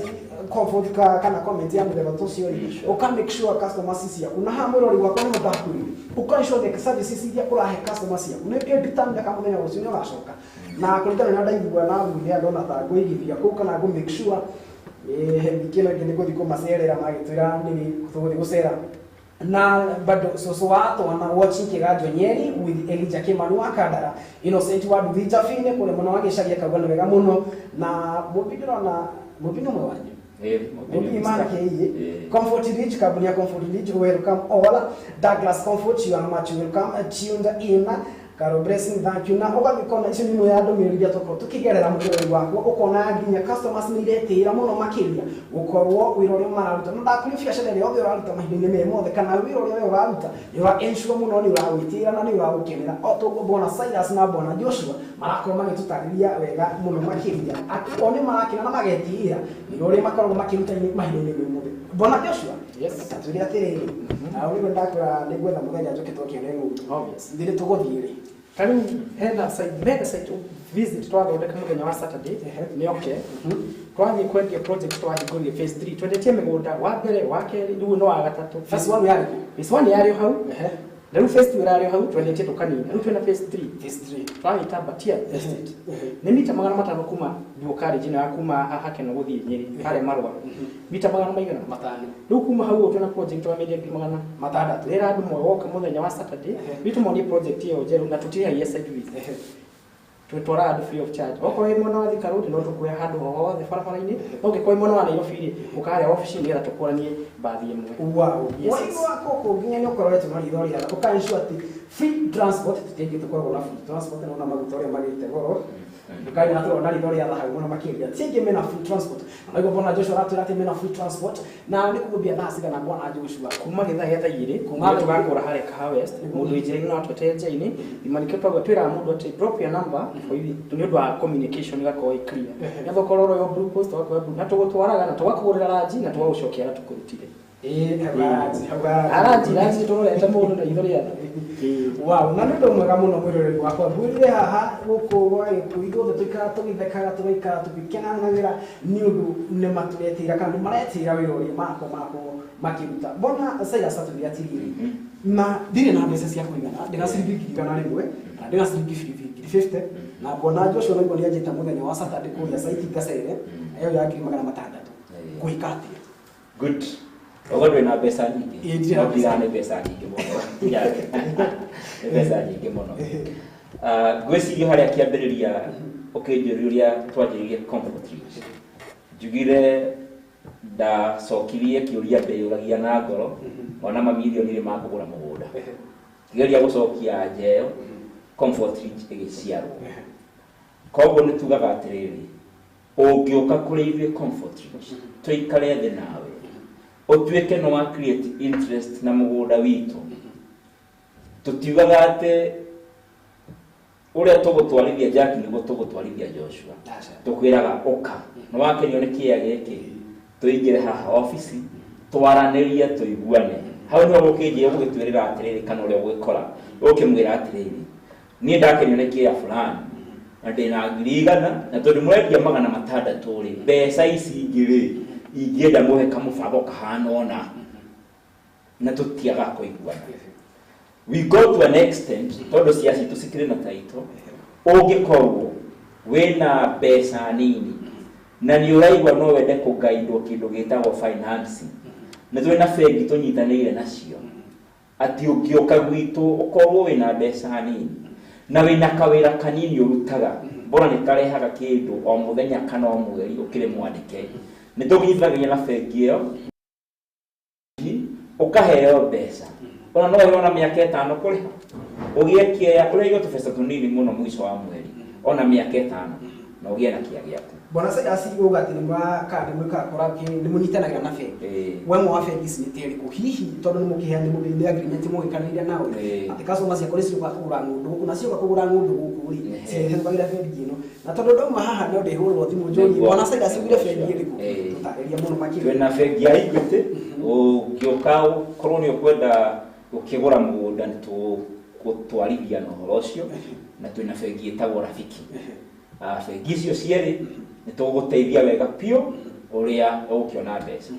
Comfort ka kana comment ya mũthemba ta ũcio rĩ ũka make sure customers ciaku na haha mwĩrori wakwa nĩ mũtakwĩrire ũka ensure the services iria ũrahe customers ciaku nĩ determine kama mũthenya ũcio nĩ ũgacoka na kũringana na ndaigua na thuri ndona ta ngũigithia kũu kana ngũ make sure thikĩ ĩno ĩngĩ nĩ ngũthiĩ kũmacerera magĩtwĩra nĩ tũgũthiĩ gũcera na bado soso watu wana watching Kiganjo Nyeri with Elijah Kimani wa Kandara Innocent wa Nduthi Jabine kũrĩa mwena wa Gĩcagi akauga nĩ wega mũno na Mũmbi ndĩrona Mũmbi nĩ ũmwe wanyu Mũmbi Imara KE Comfort Ridge kambuni ya Comfort Ridge welcome all. Douglas Comfort you are much welcome tuned in. Carol Blessing thank you. Na ũgathiĩ ũkona icio nĩ imwe ya ndũmĩrĩri iria tũkorwo tũkĩgerera mũtũrĩre wakwa ũkona nginya customers nĩ iretĩĩra mũno makĩria gũkorwo wĩra ũrĩa mararuta na ndakũria biacara ĩrĩa yothe ũraruta mahinda-inĩ me mothe kana wĩra ũrĩa we ũraruta nĩ ũra ensure mũno nĩ ũrawĩtĩĩra na nĩ ũraũkenera o toguo bwana Cyrus na bwana Joshua marakorwo magĩtũtarĩria wega mũno makĩria atĩ o nĩ marakena na magetĩĩra wĩra ũrĩa makoragwo makĩruta mahinda-inĩ me mothe. Bwana Joshua, yes, tatwĩre atĩrĩrĩ na ũrĩa ndakwĩra nĩ ngwetha mũthenya njoke twakĩone ng'ũndũ thirĩ tũgũthiĩ rĩ. Tarĩu hena site mega site visit twathondeka mũthenya wa Saturday nĩ oke twathiĩ kwendia project twahingũrire phase 3 twendetie mĩgũnda wa mbere wa kerĩ rĩu no wa gatatũ. Phase 1 yarĩ kũ? Phase 1 yarĩ hau na rĩu phase 2 ĩrarĩ hau twendetie tũkanina rĩu twĩna phase 3. Phase 3 twamĩta Batia Estate nĩ mita 500 kuma Duo College ĩno ya kuma haha Keno gũthiĩ Nyĩrĩ harĩa Marũa mita magana maigana matano rĩu kuma hau twĩna project wa mĩendia 600 rĩra andũ mogoka mũthenya wa Saturday rĩu tũmonie project ĩyo njerũ na tũtirĩhagia site visit twetwara andũ free of charge okorwo wĩ mwena wa Thika Road no tũkuoya handũ hothe barabara-inĩ no ũngĩkorwo wĩ mwena wa Nairobi rĩ ũkarĩa obici nĩgetha tũkũranie mbathi ĩmwe. Wow. Yes. Waigua kũkũ nginya nĩ ũkoretwo na ritho rĩega ũka ensure atĩ free transport tũtingĩ tũkoragwo na free transport na maguta ũrĩa magĩte goro ndũkarĩ na tũrona ritho rĩa thahabu mũno makĩria ti aingĩ mena free transport na nĩguo bwana Joshua aratwĩra atĩ mena free transport na nĩ kũgũmbia thaa cigana bwana Joshua kuma gĩthaa gĩa thaa igĩrĩ kuma tũgakũra harĩa Kahawa West mũndũ wĩ njĩra-inĩ no atweterere njĩra-inĩ ima nĩkĩo twauga twĩraga mũndũ atĩ drop your number for you nĩ ũndũ wa communication ĩgakorwo ĩ clear nĩgetha ũkorwo ũroywo blue post ũgakorwo blue na tũgũtwaraga na tũgakũgũrĩra ranji na tũgagũcokia harĩa tũkũrutire. Ranji ranji tũrorete mũndũ na itho rĩa tha. Wow, na nĩ ũndũ mwega mũno mwĩroreri wakwa ngwĩrire haha gũkũ gwa Gĩkũyũ ithuothe tũikaraga tũgĩthekaga tũgaikara tũgĩkenanagĩra nĩ ũndũ nĩ matũretĩra kana nĩ maretĩra wĩra ũrĩa marakorwo makĩruta. Mbona Cyrus atwĩre atĩrĩrĩ Na ndirĩ na mbeca cia kũigana, ndĩna ciringi 100,000 na ndĩna ciringi 50,000 na ngona Joshua naigua nĩ anjĩta mũthenya wa Saturday kũrĩa site Gacere ĩyo ya 600,000. Ngwĩka atĩa? Good. Ogo ndwĩ na mbeca nyingĩ? Ĩĩ, ndirĩ na No ndirĩ nĩ mbeca nyingĩ mũno. Nĩ mbeca nyingĩ mũno. Ah, ngwĩciria harĩa kĩambĩrĩria ũkĩnjũria ũrĩa twanjĩrĩirie Comfort Ridge, njugire ndacokirie kĩũria ndĩyũragia na ngoro ona mamirioni rĩ makũgũra mũgũnda, ngĩgeria gũcokia anja ĩyo, Comfort Ridge ĩgĩciarwo. Koguo nĩ tugaga atĩrĩrĩ, ũngĩũka kũrĩ ithuĩ Comfort Ridge, tũikare thĩ nawe, ũtuĩke nĩ wa create interest na mũgũnda witũ, tũtiugaga atĩ ũrĩa tũgũtwarithia Jack nĩguo tũgũtwarithia Joshua. Tũkwĩraga ũka, nĩ wakenio nĩ kĩea gĩkĩ, tũingĩre haha obici twaranĩrie tũiguane. Hau nĩho ũgũkĩnjĩra ũgũgĩtwĩrĩra atĩrĩrĩ, kana ũrĩa ũgũgĩkora ũkĩmwĩra atĩrĩrĩ, niĩ ndakenio nĩ kĩea fulani na ndĩna 100,000, na tondũ mũrendia 600 rĩ, mbeca ici ingĩ rĩ, ingĩenda mũhe kamũbango kahana ũna, na tũtiaga kũiguana. We go to an extent, tondũ cia citũ cikĩrĩ na title, ũngĩkorwo wĩna mbeca nini na nĩ ũraigua no wende kũgaindwo kĩndũ gĩtagwo financing, nĩ tũrĩ na bengi tũnyitanĩire nacio, atĩ ũngĩũka gwitũ ũkorwo wĩna mbeca nini na wĩna kawĩra kanini ũrutaga, bora nĩ karehaga kĩndũ o mũthenya kana o mweri ũkĩrĩ mwandĩke, nĩ tũnyitanagia na bengi ĩyo ũkaheo mbeca, ona no ũheo na mĩaka 5 kũrĩha, ũgĩe kĩea ũrĩa tũbeca tũnini mũno mũico wa mweri, ona mĩaka 5 na ũgĩe na kĩa gĩaku. Bwana Silas, uga atĩ nĩ kana nĩ mwĩkaga nĩ mũnyitanagĩra na bengi, we mwe wa bengi ici nĩ ta ĩrĩkũ hihi, tondũ nĩ mũkĩheana nĩ agreement mũgĩkanĩire nao atĩ customer ciakwa nĩ ciũka kũgũra ng'ũndũ gũkũ, na cioka kũgũra ng'ũndũ gũkũ rĩ, cirĩhĩtũkagĩra bengi ĩno, na tondũ ndauma haha no ndĩhũrĩrwo thimũ njũrie Bwana Silas ugire bengi ĩrĩkũ, tũtarĩria mũno makĩria. Twĩna bengi ya Equity. Ũngĩũka ũkorwo nĩ ũkwenda gũkĩgũra mũgũnda, nĩ tũgũtwarithia na ũhoro ũcio, na twĩna bengi ĩtagwo Rafiki. Bengi icio cierĩ nĩ tũgũgũteithia wega biũ ũrĩa ũgũkĩona mbeca,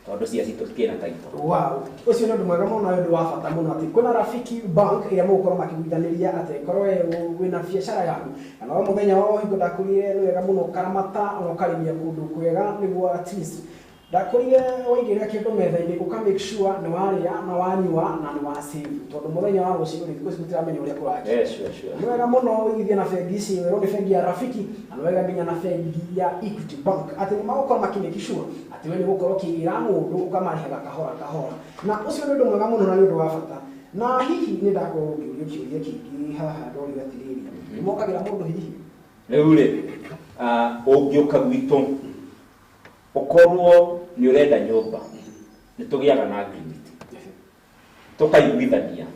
tondũ cia citũ cikĩrĩ na title. Wow, ũcio nĩ ũndũ mwega mũno na ũndũ wa bata mũno atĩ kwĩna Rafiki Bank ĩrĩa mũgũkorwo makĩguithanĩria atĩ korwo wĩna biacara yaku kana o mũthenya wa hingo ndakũrire, nĩ wega mũno ũkaramata ona ũkarĩmia kũndũ kwega nĩguo at least ndakũrire waigĩrĩra kĩndũ metha-inĩ, ũka make sure nĩ warĩa na wanyua na nĩ wa save, tondũ mũthenya wa rũciũ rĩ, thikũ ici mũtiramenya ũrĩa kũrathiĩ. Yes, sure. Nĩ wega mũno ũigithie na bengi ici, werwo nĩ bengi ya Rafiki na nĩ wega nginya na bengi ya Equity Bank, atĩ nĩ magũkorwo makĩ make sure atĩ we nĩ gũkorwo ũkĩgĩra mũndũ ũkamarĩhaga kahora kahora, na ũcio nĩ ũndũ mwega mũno na nĩ ũndũ wa bata. Na hihi nĩ ndakorwo ngĩũrio kĩũria kĩngĩ haha, ndorio atĩrĩrĩ, nĩ mokagĩra mũndũ hihi? Rĩu rĩ, ũngĩũka gwitũ ũkorwo nĩ ũrenda nyũmba, nĩ tũgĩaga na agreement tũkaiguithania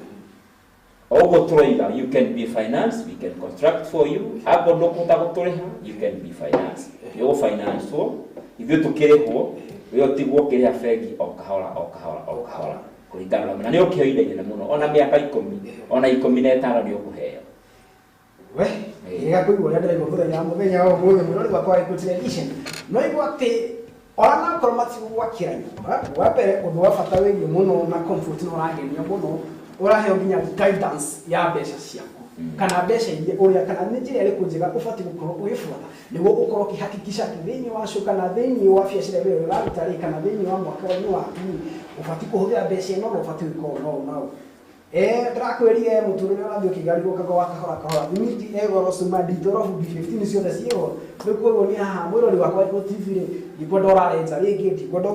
o ũguo tũroiga, you can be financed, we can construct for you. Akorwo ndũkũhota gũtũrĩha, you can be financed, nĩ ũgũfinancewo, ithuĩ tũkĩrĩhwo, we ũtigwo ũkĩrĩha bengi o kahora o kahora o kahora kũringana na nĩ ũkĩheo ihinda inene mũno, ona mĩaka 10, ona 15 nĩ ũkũheo. We ĩga kũigua ũrĩa ndĩraigua mũthenya wa mũthenya wa ũmũthĩ, mwĩrori wakwa wa Gĩkũyũ Television, no igua atĩ ona nakorwo matigũgwakĩra nyũmba, wa mbere ũndũ wa bata wĩgiĩ mũno na Comfort nĩ ũrangenia mũno, ũraheo nginya guidance ya mbeca ciaku kana mbeca iria ũrĩa kana nĩ njĩra ĩrĩkũ njega ũbatiĩ gũkorwo ũgĩbuata nĩguo ũkorwo ũkĩhakikisha atĩ thĩinĩ wa show kana thĩinĩ wa biacara ĩrĩa ũraruta rĩ, kana thĩinĩ wa mwaka-inĩ waku rĩ, ũbatiĩ kũhũthĩra mbeca ĩno na ũbatiĩ gwĩka ũũ na ũũ na ũũ. Ndĩrakwĩrire mũtũrĩre ũrathiĩ ũkĩgarũrũkaga wa kahora kahora, thimiti ĩ goro, cuma nditoro, bundi 15 ciothe ciĩ goro. Rĩu koguo niĩ haha mwĩrori wakwa wa TV rĩ, ndikwenda ũrarenja rĩngĩ, ndikwenda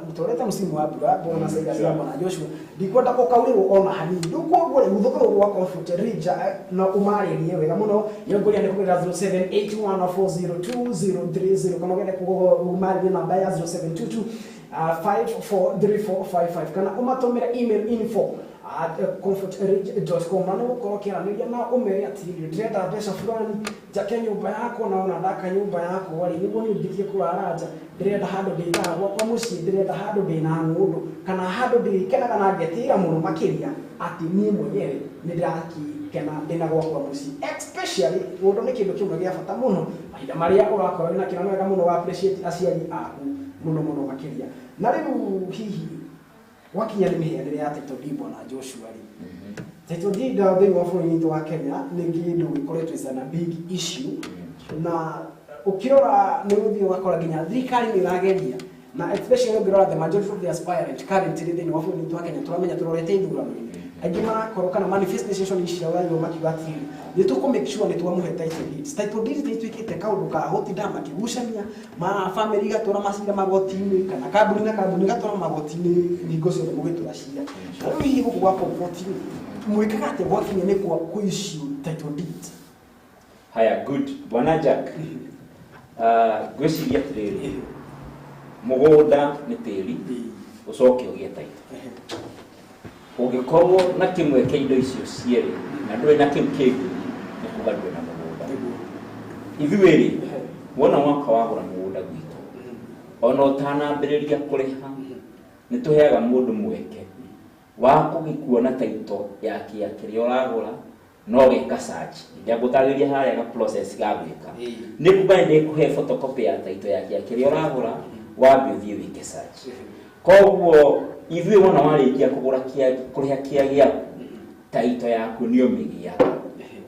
mũtũrĩre ta msimu wa mbura, Bwana Silas na Joshua, ndikwenda ũkaurĩrwo ona hanini. Rĩu koguo rĩ, mũthũka rũrũ rwa Comfort Ridge na ũmarĩrie wega mũno, nĩ ngũria nĩ kũgerera 0781402030, kana ũgende ũmarĩrie namba ya 0722 543455, kana ũmatũmĩre email info@comfortridge.com, na nĩ gũkorwo ũkĩaranĩria na ũmere atĩrĩrĩ, ndĩrenda mbeca fulani njake nyũmba yakwa, na ona ndaka nyũmba yakwa rĩ, nĩguo niĩ ndikie kũrara nja, ndĩrenda handũ ndĩtaga gwakwa mũciĩ, ndĩrenda handũ ndĩna ng'ũndũ, kana handũ ndĩrĩkenaga na ngetĩĩra mũno makĩria atĩ niĩ mwenyewe nĩ ndĩrakĩkena ndĩna gwakwa mũciĩ. Especially ng'ũndũ nĩ kĩndũ kĩmwe gĩa bata mũno mahinda marĩa ũrakorwo wĩna kĩo, na wega mũno wa appreciate aciari aku mũno mũno makĩria. Na rĩu hihi Gwakinya nĩ mĩheanĩre ya title deed bwana Joshua rĩ, title deed thĩinĩ wa bũrũri witũ wa Kenya nĩ kĩndũ gĩkoretwo is a big issue, na ũkĩrora nĩ ũthiĩ ũgakora nginya thirikari nĩ ĩrageria, na especially ũngĩrora the majority of the aspirant currently thĩinĩ wa bũrũri witũ wa Kenya, tũramenya tũrorete ithurano-inĩ, aingĩ marakorwo kana manifestation ici ũraigua makiuga atĩrĩrĩ, nĩ tũkũ make sure nĩ twamũhe title deeds. Title deeds nĩ ituĩkĩte kaũndũ ka gũtinda makĩgucania ma family igatwara macira magoti-inĩ, kana kambuni na kambuni igatwara magoti-inĩ hingo ciothe mũgĩtwara cira. Na rĩu hihi gũkũ gwa Comfort mwĩkaga atĩa gwakinya nĩ kwa kũ issue title deeds? Haya, good, bwana Jack. Ngwĩciria atĩrĩrĩ, mũgũnda nĩ tĩri, ũcoke ũgĩe title. Ũngĩkorwo na kĩmwe kĩa indo icio cierĩ na ndũrĩ na kĩu kĩngĩ, nĩ kuga ndũrĩ na mũgũnda. Ithuĩ rĩ, wona mwaka wagũra mũgũnda gwitũ, ona ũtanambĩrĩria kũrĩha, nĩ tũheaga mũndũ mweke wa kũgĩkuona title ya kĩa kĩrĩa ũragũra, no gĩka search ndagũtarĩria harĩa ga process ga gwĩka, nĩ kuga nĩ kũhe photocopy ya title ya kĩa kĩrĩa ũragũra, wambe ũthiĩ wĩke search. Koguo ithuĩ wona warĩkia kũgũra kĩa kũrĩha kĩa gĩaku, title yaku nĩ ũmĩgĩaga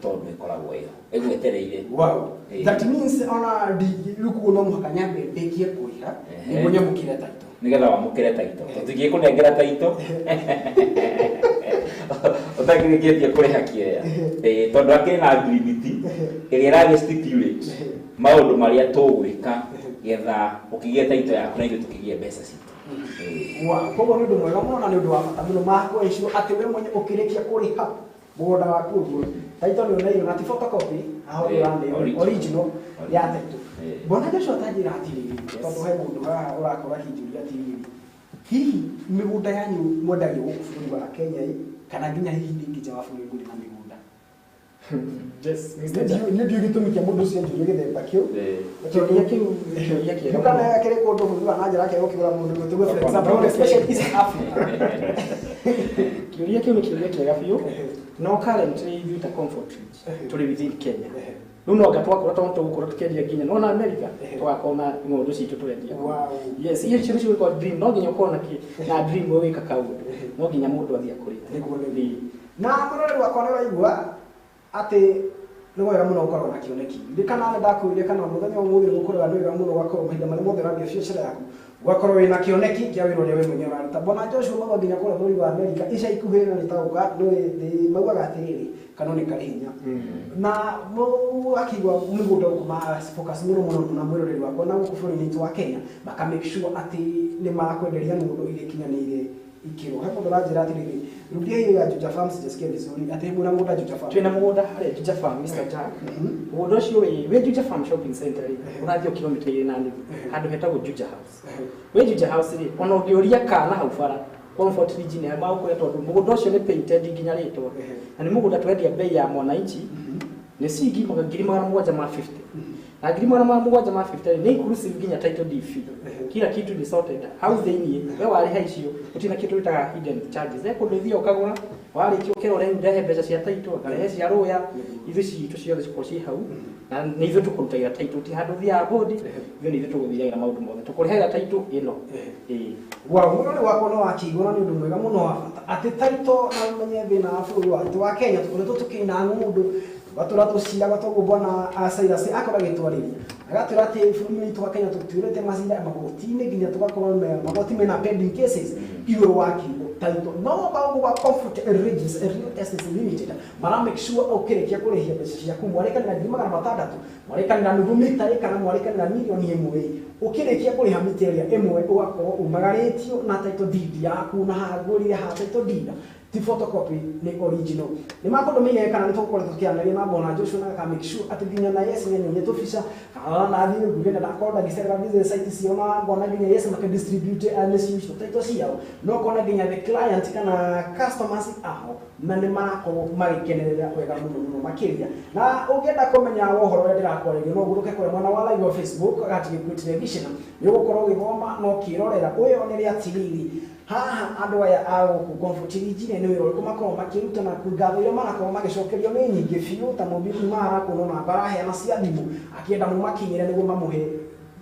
tondũ ĩkoragwo ĩho ĩgwetereire. Wow. That means ona rĩu koguo no mũhaka nyambe ndĩkie kũrĩha nĩguo nyamũkĩre title. Nĩgetha wamũkĩre title, tũtingĩkũnengera title ũtakĩrĩkĩtie kũrĩha kĩea, tondũ akĩrĩ na agreement ĩrĩa ĩragĩ stipulate maũndũ marĩa tũgwĩka getha ũkĩgĩe title yaku na ithuĩ tũkĩgĩe mbeca citũ. Wow, koguo nĩ ũndũ mwega mũno na nĩ ũndũ wa bata mũno makwa icio atĩ we mwenye ũkĩrĩkia kũrĩha mũgũnda waku ũguo title nĩ ũneirwo, na ti photocopy aho ũraneirwo, original ya title. Bwana Joshua, tanjĩra atĩrĩrĩ, tondũ he mũndũ haha ũrakorwo akĩnjũria atĩrĩrĩ, hihi mĩgũnda yanyu mwendagio gũkũ bũrũri wa Kenya ĩ, kana nginya hihi rĩngĩ nja wa bũrũri mũrĩ na mĩgũnda? Yes, Mr. Jack. Nĩ ndiũĩ gĩtũmi kĩa mũndũ ũcio anjũria gĩthemba kĩu. Kĩũria kĩu nĩ kĩũria kĩega. Kana kĩrĩ kũndũ bũrũri wa na nja rake gũkĩgũra mũndũ gũtũgwe, for example, especially East Africa. Kĩũria kĩu nĩ kĩũria kĩega biũ. No currently ithuĩ ta Comfort Ridge tũrĩ within Kenya. Rĩu no anga twakorwo tondũ tũgũkorwo tũkĩendia nginya nona America, tũgakorwo na ng'ondu citũ tũrendia. Yes, icio icio nĩcio gĩkoragwo dream. No nginya ũkorwo na na dream ũgĩka kaũndũ, no nginya mũndũ athiĩ akũrĩte. Nĩguo. Na mũrori wakwa, nĩ ũraigua atĩ nĩ wega mũno gũkorwo na kĩoneki. Ririkana nĩ ndakwĩrire kana mũthenya ũmũthĩ nĩ gũkorwo nĩ wega mũno ũgakorwo mahinda marĩa mothe ũrambia biacara yaku, ũgakorwo wĩna kĩoneki kĩa wĩra ũrĩa we mwenyewe ũraruta. Bwana Joshua mauga nginya kũrĩa bũrũri wa America ica ikuhĩ na nĩtagũka nĩ maugaga atĩrĩrĩ, kanua nĩ karĩ hinya na akigua mĩgũnda gũkũ ma focus mũno mũno na mwĩroreri wakwa na gũkũ bũrũri-inĩ witũ wa Kenya maka make sure atĩ nĩ marakwenderia ng'ũndũ iria ikinyanĩire ikĩro. He mũndũ ũranjĩra atĩrĩrĩ, rudia hiyo ya Juja Farm, sijasikia vizuri, atĩ mwĩna mũgũnda Juja Farm? Twĩna mũgũnda harĩa Juja Farm, Mr. Jack. Mũgũnda ũcio wĩ Juja Farm Shopping Center rĩ, ũrathiĩ o kilomita 2.5, handũ hetagwo Juja House. Wĩ Juja House rĩ, ona ũngĩũria kana hau bara Comfort Ridge nĩ magũkwĩra, tondũ mũgũnda ũcio nĩ painted nginya rĩtwa, na nĩ mũgũnda twendia bei ya mwananchi, nĩ ciringi 750,000, na 750,000 rĩ, nĩ inclusive nginya title deed fee, kila kitu ni sorted hau thĩiniĩ. We warĩha icio, gũtirĩ na kĩndũ gĩtaga hidden charges. He kũndũ ũthiaga ũkagũra, warĩkia ũkerwo rĩu ndehe mbeca cia title, ngarehe cia rũya. Ithuĩ citũ ciothe cikorwo ciĩ hau, na nĩ ithuĩ tũkũrutagĩra title, ti handũ ũthiaga bodi. Ithuĩ nĩ ithuĩ tũgũthiagĩra maũndũ mothe, tũkũrehagĩra title ĩno, ĩĩ. Wa mũrori wakwa, no wakĩigua na nĩ ũndũ mwega mũno wa bata atĩ title, na ũmenye thĩna wa bũrũri witũ wa Kenya tũkoretwo tũkĩina ng'ũndũ, tũgatũra tũciraga toguo bwana Cyrus akorwo agĩtwarĩria, agatwĩra atĩ bũrũri witũ wa Kenya tũtuĩrĩte macira magoti-inĩ nginya tũgakorwo magoti mena pending cases igũrũ wa kiugo title. No maũndũ wa Comfort Regis Real Estate Limited mara make sure ũkĩrĩkia kũrĩhia mbeca ciaku, mwarĩkanĩra 600,000, mwarĩkanĩra nuthu mita kana mwarĩkanĩra 1 million, ũkĩrĩkia kũrĩha mita ĩrĩa ĩmwe, ũgakorwo umagarĩtio na title deed yaku, na hangũrire ha title deed ti photocopy, nĩ original. Nĩ makũndũmĩire kana nĩ tũgũkorwo tũkĩaranĩria na bwana Joshua na aka make sure atĩ nginya na yes nĩ nyonie tũbica, kana na thiĩ nguge na ndakorwo ndagĩcerera business site ciao, na ngona nginya yes makĩdistribute nĩcio icio title ciao, no kona nginya the client kana customers ao na nĩ marakorwo magĩkenerera wega mũno mũno makĩria. Na ũngĩenda kũmenya ũhoro ũrĩa ndĩrakwarĩria, no ũgũrũke kũrĩa mwena wa live wa Facebook at Gĩkuũ Television, nĩ ũgũkorwo ũgĩthoma na ũkĩrorera ũyonere atĩrĩrĩ, haha andũ aya a gũkũ Comfort Ridge nĩ wĩra ũrĩkũ makoragwo makĩruta, na ngatho iria marakorwo magĩcokerio nĩ nyingĩ biũ, ta mũmbi kuma hara kuona namba araheana cia thimũ akĩenda mũmakinyĩre nĩguo mamũhe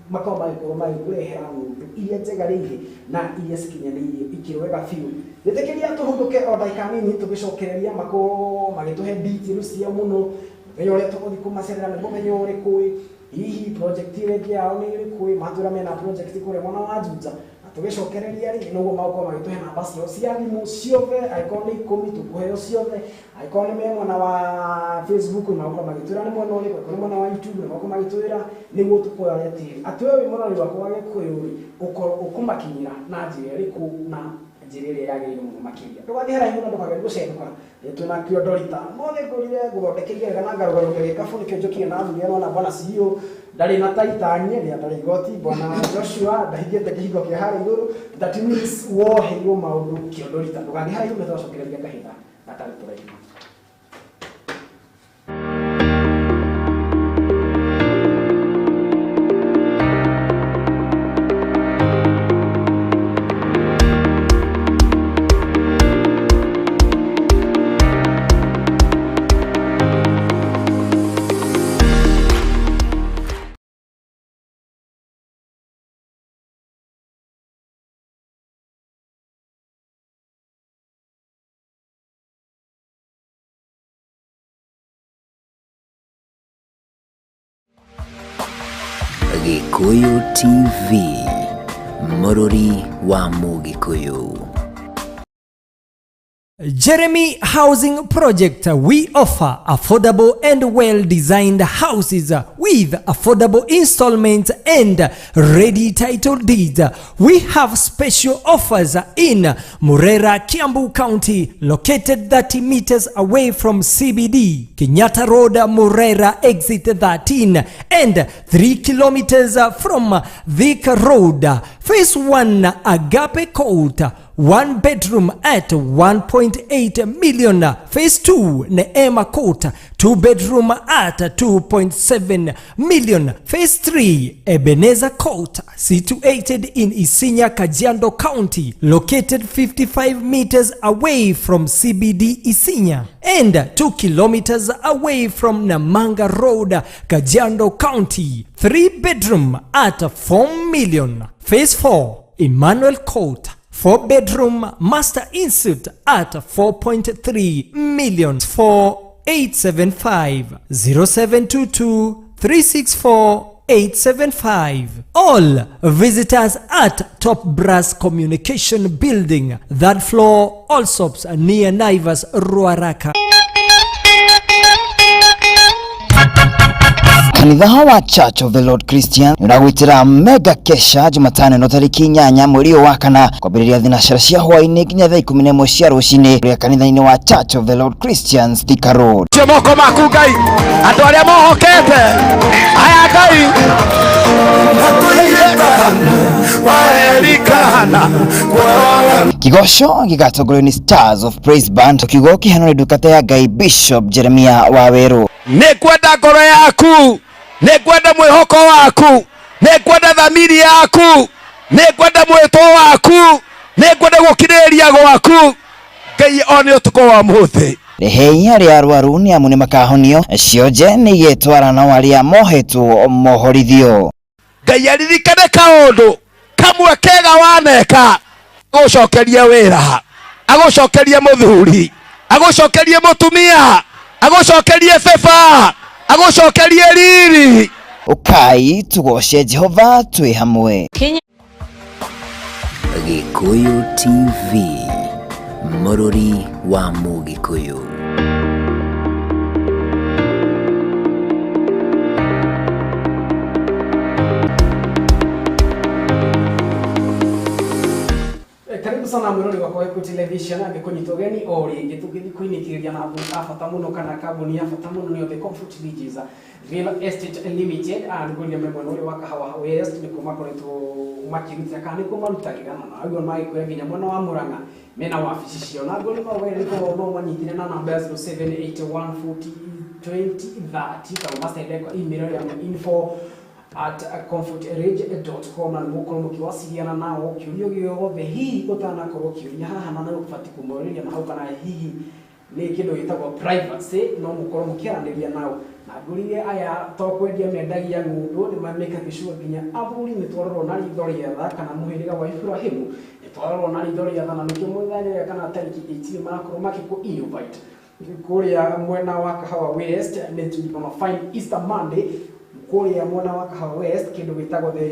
Makorwo magĩkorwo magĩkũrehera ng'ũndũ iria njega rĩngĩ na iria cikinyanĩirie ikĩro wega biũ. Gĩtĩkĩria tũhũndũke o ndagĩka nini tũgĩcokereria makorwo magĩtũhe details cia mũno mũthenya ũrĩa tũgũthiĩ kũmacerera nĩ mũthenya ũrĩkũ, hihi project ĩrĩa ĩngĩ yao nĩ ĩrĩkũ, matwĩra mena project kũrĩa mwena wa Juja, na tũgĩcokereria rĩ noguo magũkorwo magĩtũhe namba ciao cia thimũ ciothe, angĩkorwo nĩ 10 tũkũheo ciothe, angĩkorwo nĩ me mwena wa Facebook nĩ magũkorwo magĩtwĩra nĩ mwena ũrĩkũ, angĩkorwo nĩ mwena wa YouTube nĩ magũkorwo magĩtwĩra nĩguo tũkũrore atĩrĩ atĩ we wĩ mũrori wakwa wa Gĩkũyũ rĩ ũkorwo ũkũmakinyĩra na njĩra ĩrĩkũ na njĩra ĩrĩa yagĩrĩire mũno makĩria. Ndũgathiĩ haraihu na ndũkagerie gũcenũka, twĩna kĩondorita mothe ngũrire ngũthondekeire wega na ngarũgarũria gĩkabũ nĩkĩo njũkire na athuri ĩno na bwana CEO ndarĩ na taitanie nĩ atarĩ igoti bwana Joshua ndahingĩte kĩhingo kĩa harĩa igũrũ, that means woheirwo maũndũ kĩondorita. Ndũgathiĩ haraihu nĩ twacokereria kahinda gatarĩ tũraihu. Gikuyu TV, Mũrũri wa Mũgĩkũyũ. Jeremy Housing Project, we offer affordable and well-designed houses with affordable installments and ready title deeds. We have special offers in Murera, Kiambu County, located 30 meters away from CBD, Kenyatta Road, Murera, exit 13, and 3 kilometers from Thika Road. Phase 1, Agape Court, 1 bedroom at 1.8 million. Phase 2, Neema Court, 2 bedroom at 2.7 million. Phase 3, Ebenezer Court, situated in Isinya, Kajiado County, located 55 meters away from CBD Isinya and 2 kilometers away from Namanga Road, Kajiado County, 3 bedroom at 4 million. Phase 4, Emmanuel Court, 4 bedroom master insert at 4.3 million. 4875 0722 364 875. All visitors at Top Brass Communication Building, 3rd floor, Allsops, near Naivas, Ruaraka. Kanitha wa Church of the Lord Christian nĩũragwĩtĩra mega kesha Jumatano ĩno tarĩki 8 mweri ũyũ wa kana kwambĩrĩria thinacara cia hwaĩ-inĩ nginya thaa 11 cia rũcinĩ rĩa kanitha-inĩ wa Church of the Lord Christians, Thika Road. Cio moko maku Ngai andũ arĩa mohokete aya Ngai Kigoco gĩgatongorio nĩ Stars of Praise Band, kiugo kĩheanwo nĩ ndungata ya Ngai Bishop Jeremiah Waweru. Nĩ ngwenda ngoro yaku, nĩ ngwenda mwĩhoko waku, nĩ ngwenda thamiri yaku, nĩ ngwenda mwĩtwo waku, nĩ ngwenda gũkirĩrĩria gwaku. Ngai one ũtukũ wa ũmũthĩ. Rehei arĩa arwaru nĩ amu nĩ makahonio, cionje nĩ igetwara nao arĩa mohetwo mohorithio. Ngai aririkane kaũndũ kamwe kega waneka, agũcokerie wĩra, agũcokerie mũthuri, agũcokerie mũtumia, agũcokerie beba, agũcokerie riri. Ũkai tũgoce Jehova twĩ hamwe. Gikuyu TV, Mũrũri wa Mũgĩkũyũ. Karibu sana mwirori wakwa wa Gikuyu Television angĩkũnyita ũgeni o rĩngĩ tũgĩthiĩ kũinĩkĩrĩria na athuri a bata mũno kana kambuni ya bata mũno nĩyo The Comfort Bridges Real Estate Limited. Nĩngũria me mwena ũrĩa wa Kahawa West nĩkuo makoretwo makĩrutĩra kana nĩkuo marutagĩra na naguo magĩkuoya nginya mwena wa Murang'a mena wabici ciao na ngũria maũgeni nĩkorwo no manyitire na namba ya 0781 40 2030 kana macende kwa email ya info@comfortridge.com na nĩmũgũkorwo mũkĩwasiliana nao kĩũria gĩothe hihi ũtanakorwo ũkĩũria haha na nĩũbatiĩ kũmorĩria na hau kana hihi Nĩ kĩndũ gĩtagwo privacy, no mũkorwo mũkĩaranĩria nao. Na ngũrire aya to kwendia mendagia ng'ũndũ, nĩ mamĩkaga sure nginya athuri nĩ twarorwo na ritho rĩa tha, kana mũhĩrĩga wa Ibrahimu nĩ twarorwo na ritho rĩa tha. Na nĩkĩo mũthenya kana tarĩki 18 marakorwo makĩkũ invite kũrĩa mwena wa Kahawa West. Nĩ on a fine Easter Monday kũrĩa mwena wa Kahawa West, kĩndũ gĩtagwo the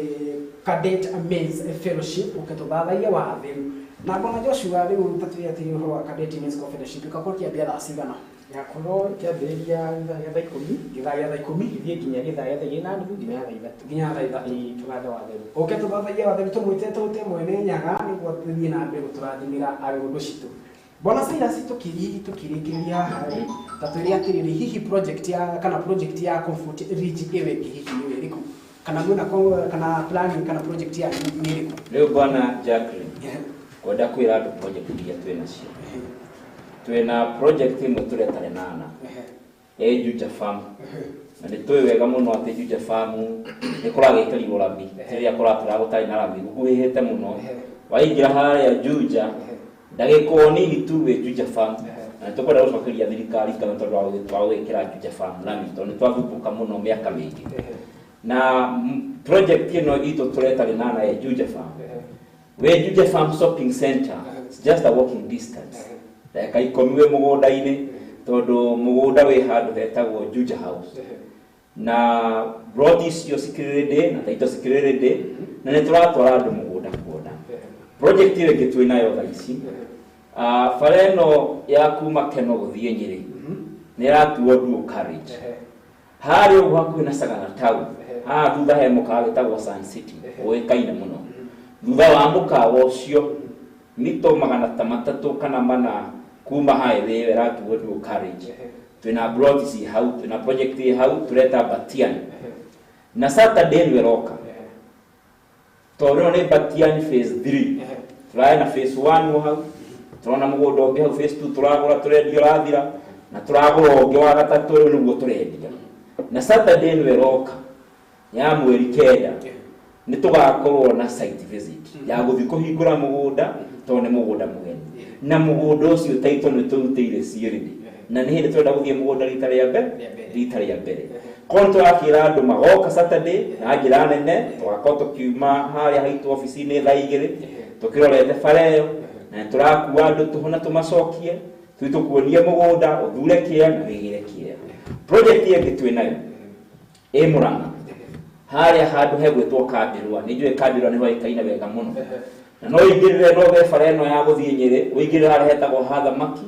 Cadet Men's Fellowship, ũkĩtũthathaia wa theru. Na bwana Joshua, rĩu tatwĩre atĩ ũhoro wa Cadet Men's Fellowship ĩgakorwo kĩambia thaa cigana? Yakorwo kĩambĩrĩria gĩthaa gĩa thaa 10. Gĩthaa gĩa thaa 10. Gĩthiĩ nginya gĩthaa gĩa thaa 2:30, nginya thaa 3. Nginya thaa 3. Ĩĩ, tũgathe wa theru. Ũke tũthathaia wa theru, tũmwĩte tũte mwene Nyaga nĩguo tũthiĩ na mbere gũtũrathimĩra ng'ũndũ citũ. Bwana Cyrus, tukĩrĩkĩrĩria haha rĩ, ta twĩre atĩrĩrĩ, hihi project ya kana project ya Comfort Ridge ĩyo ĩngĩ hihi nĩ ĩrĩkũ, kana mwĩna kana planning kana project ya nĩ ĩrĩkũ? Rĩu bwana Jacqueline, kwenda kwĩra andũ project iria twĩ nacio. Twĩna project ĩmwe tũreta Lenana ĩ Juja Farm, na nĩ tũĩ wega mũno atĩ Juja Farm nĩ kũragĩkĩrirwo rami. Rĩrĩa kũratũra gũtarĩ na rami, gũkuhĩhĩte mũno, waingĩra harĩa Juja ndagĩka o nini tu wĩ Juja Farm. Na nĩ tũkwenda gũcokeria thirikari kana tondũ wa gwĩkĩra Juja Farm rami, tondũ nĩ twathumbũka mũno mĩaka mĩingĩ. Na project ĩno itũ tũreta Lenana ĩ Juja Farm, wĩ Juja Farm Shopping Center, it's just a walking distance, ndagĩka 10 wĩ mũgũnda-inĩ, tondũ mũgũnda wĩ handũ hetagwo Juja House, na plot icio cikĩrĩrĩ na taito cikĩrĩrĩ, na nĩ tũratwara andũ mũgũnda kuona. Project ĩyo ĩngĩ twĩ nayo thaa ici, bara ĩno ya kuma Keno gũthiĩ Nyĩrĩ nĩ ĩratuo dual carriage. Harĩa ũguo hakuhĩ na Sagana Town, haha thutha he mũkawa wĩtagwo Sun City ũĩkaine mũno. Thutha wa mũkawa ũcio, mito 300 kana 4 kuma highway ĩyo ĩratuo dual carriage, twĩna plot ci hau, twĩna project ĩ hau tũreta Batian. Na Saturday ĩno ĩroka, tondũ ĩno nĩ Batian phase 3, tũrarĩ na phase 1 hau, tũrona mũgũnda ũngĩ hau phase 2 tũragũra, tũrendia ũrathira, na tũragũra ũngĩ wa gatatũ, rĩu nĩguo tũrendia. Na Saturday ĩno ĩroka ya mweri 9 nĩ tũgakorwo na site visit ya gũthiĩ kũhingũra mũgũnda, tondũ nĩ mũgũnda mũgeni, na mũgũnda ũcio taito nĩ tũrutĩire ciĩrĩ, na nĩ hĩndĩ tũrenda gũthiĩ mũgũnda rita rĩa mbere, rita rĩa mbere. Korwo tũrakĩra andũ magoka Saturday na njĩra nene, tũgakorwo tũkiuma harĩa haitũ obici-inĩ thaa 2 tũkĩrorete bara ĩyo, na nĩ tũrakua andũ tũhũ na tũmacokie tũthiĩ tũkuonie mũgũnda, ũthure kĩa na wĩgĩre kĩa. Project ĩngĩ twĩ nayo ĩ Mũrang'a, harĩa handũ hegwĩtwo Kambĩrwa. Nĩ njũĩ Kambĩrwa nĩ hoĩkaine wega mũno, na no ũingĩrĩre no ge bara ĩno ya gũthiĩ Nyĩrĩ, ũingĩrĩre harĩa hetagwo ha thamaki,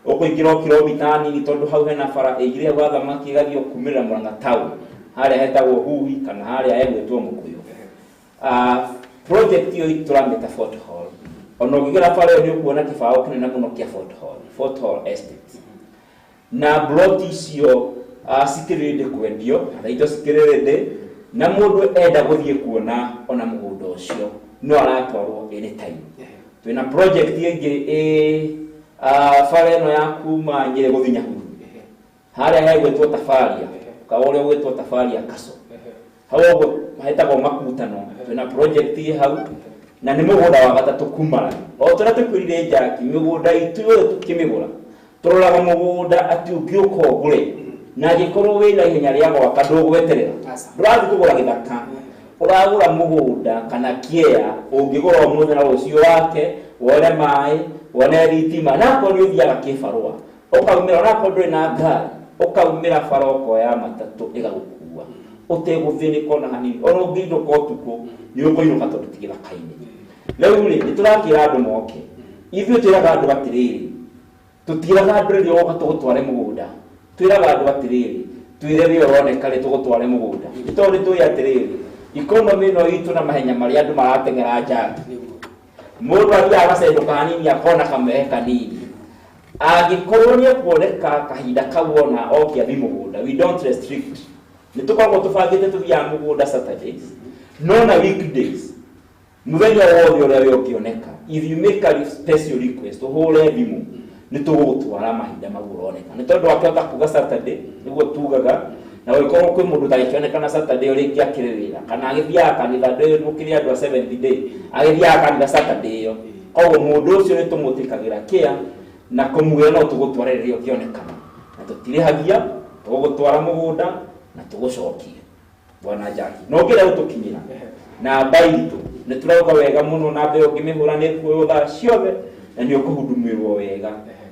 ũkũingĩra o kilomita nini, tondũ hau hena bara ĩingĩrĩre gwa thamaki ĩgathiĩ kumĩrĩra Mũrang'a town, harĩa hetagwo Huhi kana harĩa hegwĩtwo Mũkũyũ. Project ĩyo tũramĩta Fort Hall. Ona ũngĩgera bara ĩyo nĩ ũkuona kĩbaũ kĩnene mũno kĩa Fort Hall, Fort Hall Estate. Na plot icio cikĩrĩ ready kwendio, na indo cikĩrĩ ready, na mũndũ enda gũthiĩ kuona ona mũgũnda ũcio no aratwarwo anytime. Twĩna project ĩngĩ ĩ bara ĩno ya kuma Nyĩrĩ gũthiĩ Nyahururu, harĩa hegwĩtwo Tabaria, kawa ũrĩa ũgwĩtwo Tabaria Kaco, hau ũguo hetagwo Makutano. Twĩna project ĩ hau, na nĩ mũgũnda wa gatatũ kuma o tũrĩa tũkwĩrire njaki. Mĩgũnda itũ yothe tũkĩmĩgũra, tũroraga mũgũnda atĩ ũngĩũka ũgũre, na angĩkorwo wĩna ihenya rĩa gwaka, ndũgweterera, ndũrathiĩ kũgũra gĩthaka, ũragũra mũgũnda kana kĩea ũngĩgũra ũmũthĩ na rũciũ wake wone maĩ, wone thitima. Na akorwo nĩ ũthiaga kĩbarũa, ũkaumĩra, onakorwo ndũrĩ na ngari, ũkaumĩra bara ũkoya matatũ ĩgagũkua ũtegũthĩnĩka ona hanini. Ona ũngĩinũka ũtukũ nĩ ũkũinũka, tondũ ti gĩthaka-inĩ. Rĩu rĩ, nĩ tũrakĩra andũ moke. Ithuĩ twĩraga andũ atĩrĩrĩ, tũtiĩraga andũ rĩrĩa woka tũgũtware mũgũnda, twĩraga andũ atĩrĩrĩ, twĩre wĩ ũroneka rĩ tũgũtware mũgũnda, nĩ tondũ nĩ tũĩ atĩrĩrĩ, economy ĩno itũ na mahenya marĩa andũ marateng'era njaki, mũndũ athiaga agacendũka hanini akona kamwehe kanini. Angĩkorwo nĩ ekuoneka kahinda kau ona oke athi mũgũnda, we don't restrict. Nĩ tũkoragwo tũbangĩte tũthiaga mũgũnda Saturdays, no na weekdays mũthenya wothe ũrĩa we ũngĩoneka, if you make a special request, ũhũre thimũ, nĩ tũgũgũtwara mahinda mau ũroneka. Nĩ tondũ wakĩhota kuga Saturday nĩguo tugaga, na gũgĩkorwo kwĩ mũndũ ũtangĩkĩonekana Saturday, ũrĩa ingĩ akĩrĩ wĩra kana agĩthiaga kanitha, ndũkĩrĩ andũ a seventh day, agĩthiaga kanitha Saturday ĩyo, koguo mũndũ ũcio nĩ tũmũtĩkagĩra kĩa Na kũmugĩra no tũgũtware rĩrĩa ũngĩonekana na tũtirĩhagia, tũgũgũtwara mũgũnda na tũgũcokie bwana Jackie. Na ũngĩenda gũtũkinyĩra namba itũ nĩ tũrauga wega mũno, namba ĩyo ũngĩmĩhũra nĩ ĩkuoywo thaa ciothe na nĩ ũkũhudumirwo wega.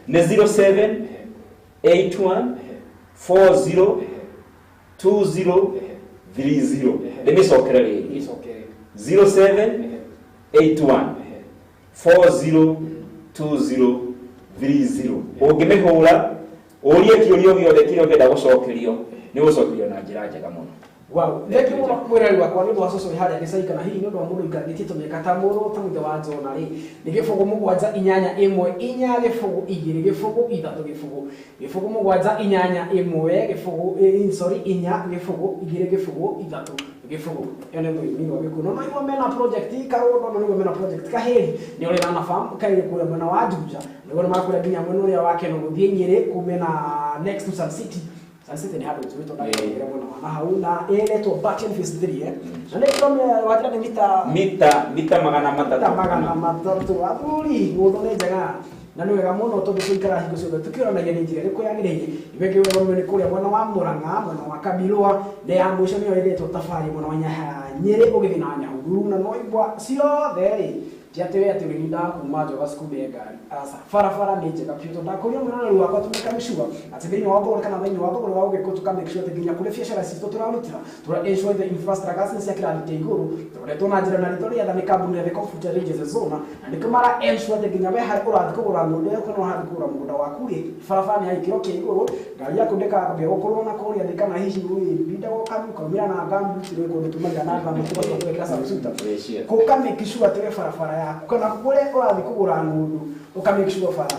Nĩ 0781 40 20 30. Ndĩmĩcokere rĩngĩ, 0781 40 20 30. Ũngĩmĩhũra ũrie kĩũria gĩothe kĩrĩa ũngĩenda gũcokerio, nĩ ũgũcokerio na njĩra njega mũno. Wow, thengiũ mũno mwĩrori wakwa nĩ ũndũ wa cũcũ wĩ harĩa gĩcai, kana hihi nĩ ũndũ wa mũndũ ũikarĩtie tũmĩaka ta mũrũ ta mũithe wa Jona rĩ, nĩ 0 7 8 1 4 0 2 0 3 0 0 7 8 1 0 sorry 4 0 2 0 3 0. Ĩyo nĩ mũrĩmi wa Gĩkũyũ. No igua mena project Karũndo, no nĩguo mena project Kahĩri, nĩ ũrĩ na farm kairĩ kũrĩa mwena wa Juja, nĩguo nĩ makũrĩa nginya mwena ũrĩa wa Keno gũthiĩ Nyĩrĩ, kumena next to Sun City. Sun City nĩ handũ njũĩ tondũ ndakĩra mwena wa na hau, na ĩretwo Batten Phase 3 na nĩ kĩromia watira nĩ mita mita 300. Mita 300. Athuri, ng'ũndũ nĩ njega na nĩ wega mũno tondũ tũikaraga hingo ciothe tũkĩũranagia nĩ njĩra ĩrĩkũ yagĩrĩire. Iwe kĩwega nĩ kũrĩa mwena wa Mũrang'a, mwena wa Kabilũa, na ya mũico nĩyo ĩretwo Thabarĩ mwena wa Nyĩrĩ ũgĩthiĩ na Nyahururu, na no igwa ciothe rĩ ti atĩ we atĩ ũrĩrindaga kuma njoga cukuru ya ngari, aca, barabara nĩ njega biũ tondũ ndakũria mwĩroreri wakwa tũmĩka sure atĩ thĩinĩ wa thogora kana thĩinĩ wa thogora wa ũgĩkũ tũka make sure atĩ nginya kũrĩa biacara citũ tũrarutĩra tũra ensure the infrastructure nĩ cia kĩrathi kĩa igũrũ, tũroretwo na njĩra na rĩtwa rĩatha nĩ kambuni ya The Comfort Ranges Zone, na nĩkĩo mara ensure atĩ nginya we harĩa ũrathiĩ kũgũra ng'ũndũ yaku kana ũrathiĩ kũgũra mũgũnda waku rĩ, barabara nĩ ya gĩkĩro kĩa igũrũ, ngari yaku ndĩkambia gũkũrwo na kũrĩa thĩ, kana hihi wĩbinda ũkaumĩra na ngambu tirĩ kũndũ tumagĩra na ngambu tũgacoka gwĩkĩra samsuta kũka make sure atĩ we barabara yaku kana kũrĩa ũrathiĩ kũgũra ng'ũndũ ũka make sure bara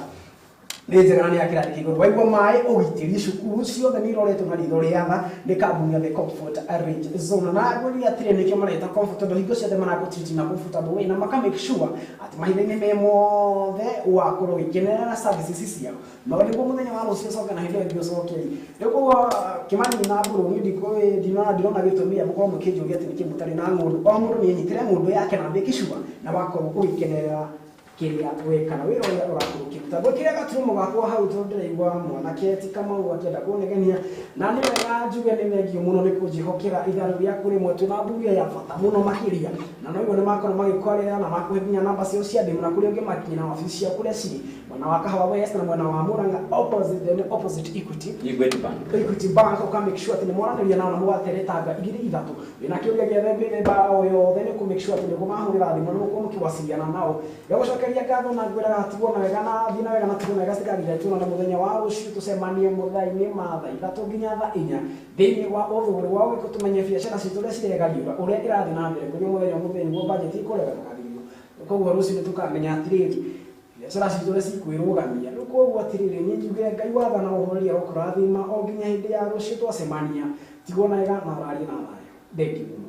nĩ njega na nĩ ya kĩrathi kĩa igũrũ. Waigua maĩ, ũgitĩri, cukuru ciothe nĩ iroretwo na ritho rĩa tha nĩ kambuni ya The Comfort Range Zone. Na ngwĩrire atĩrĩ, nĩkĩo mareta comfort, tondũ hingo ciothe maragũtreat na comfortable way na maka make sure atĩ mahinda-inĩ me mothe wakorwo ũgĩkenerera services ciao, no nĩguo mũthenya wa rũciũ ũcoke na hĩndĩ ĩyo ĩngĩ ũcoke rĩ. Rĩu koguo Kĩmani na Mbũrũ, niĩ ndinona gĩtũmi mũkorwo mũkĩnjũria atĩ nĩkĩ mũtarĩ na ng'ũndũ. O mũndũ nĩ enyitĩre ng'ũndũ yake na make sure na wakorwo ũgĩkenerera kĩrĩa weka na wĩra ũrĩa ũrakorwo ũkĩruta. Gwĩkĩra gaturumo gakwa hau tondũ ndĩraigua mwanake ti Kamau akĩenda kũnegenia, na nĩ wega njuge nĩ thengio mũno nĩ kũnjĩhokera itharũ rĩa kũrĩmwo twĩna mbunge ya bata mũno makĩria, na no igua nĩ makorwo magĩkwarĩra na makũhe nginya namba ciao cia thimũ na kũrĩa ũngĩmakinyĩra wabici ciao kũrĩa cirĩ mwena wa Kahawa West na mwena wa Murang'a opposite, nĩ opposite Equity Equity Bank. Equity Bank, ũka make sure atĩ nĩ mwaranĩria nao na mũgateretanga igĩrĩ ithatũ wĩna kĩũria gĩothe mĩthemba o yothe, nĩ kũ make sure atĩ nĩ ũkũmahũrĩra thimũ na mũkorwo mũkĩwasiliana nao. Gĩgũcokeria ngatho na ngwĩraga tigwo na wega na thiĩ na wega na tigwo na wega citikagiria tuonane mũthenya wa rũciũ, tũcemanie mũthaa-inĩ ma thaa 3 nginya thaa 4 thĩinĩ wa ũthũgũrĩ wa ũgĩkũ, tũmenye biacara citũ ũrĩa ciregariũra, ũrĩa ĩrathiĩ na mbere kũrĩ mũthenya ũmũthĩ nĩguo budget ĩkũrega tũkathirwo. Koguo rũciũ nĩ tũkamenya atĩrĩrĩ biacara citũ ũrĩa cikwĩrũgamia. Rĩu koguo atĩrĩrĩ, niĩ njuge Ngai watha na ũhoreria gũkũrathima o nginya hĩndĩ ya rũciũ twacemania. Tigwo na wega na ũrarie na thayũ. Thengiũ mũno.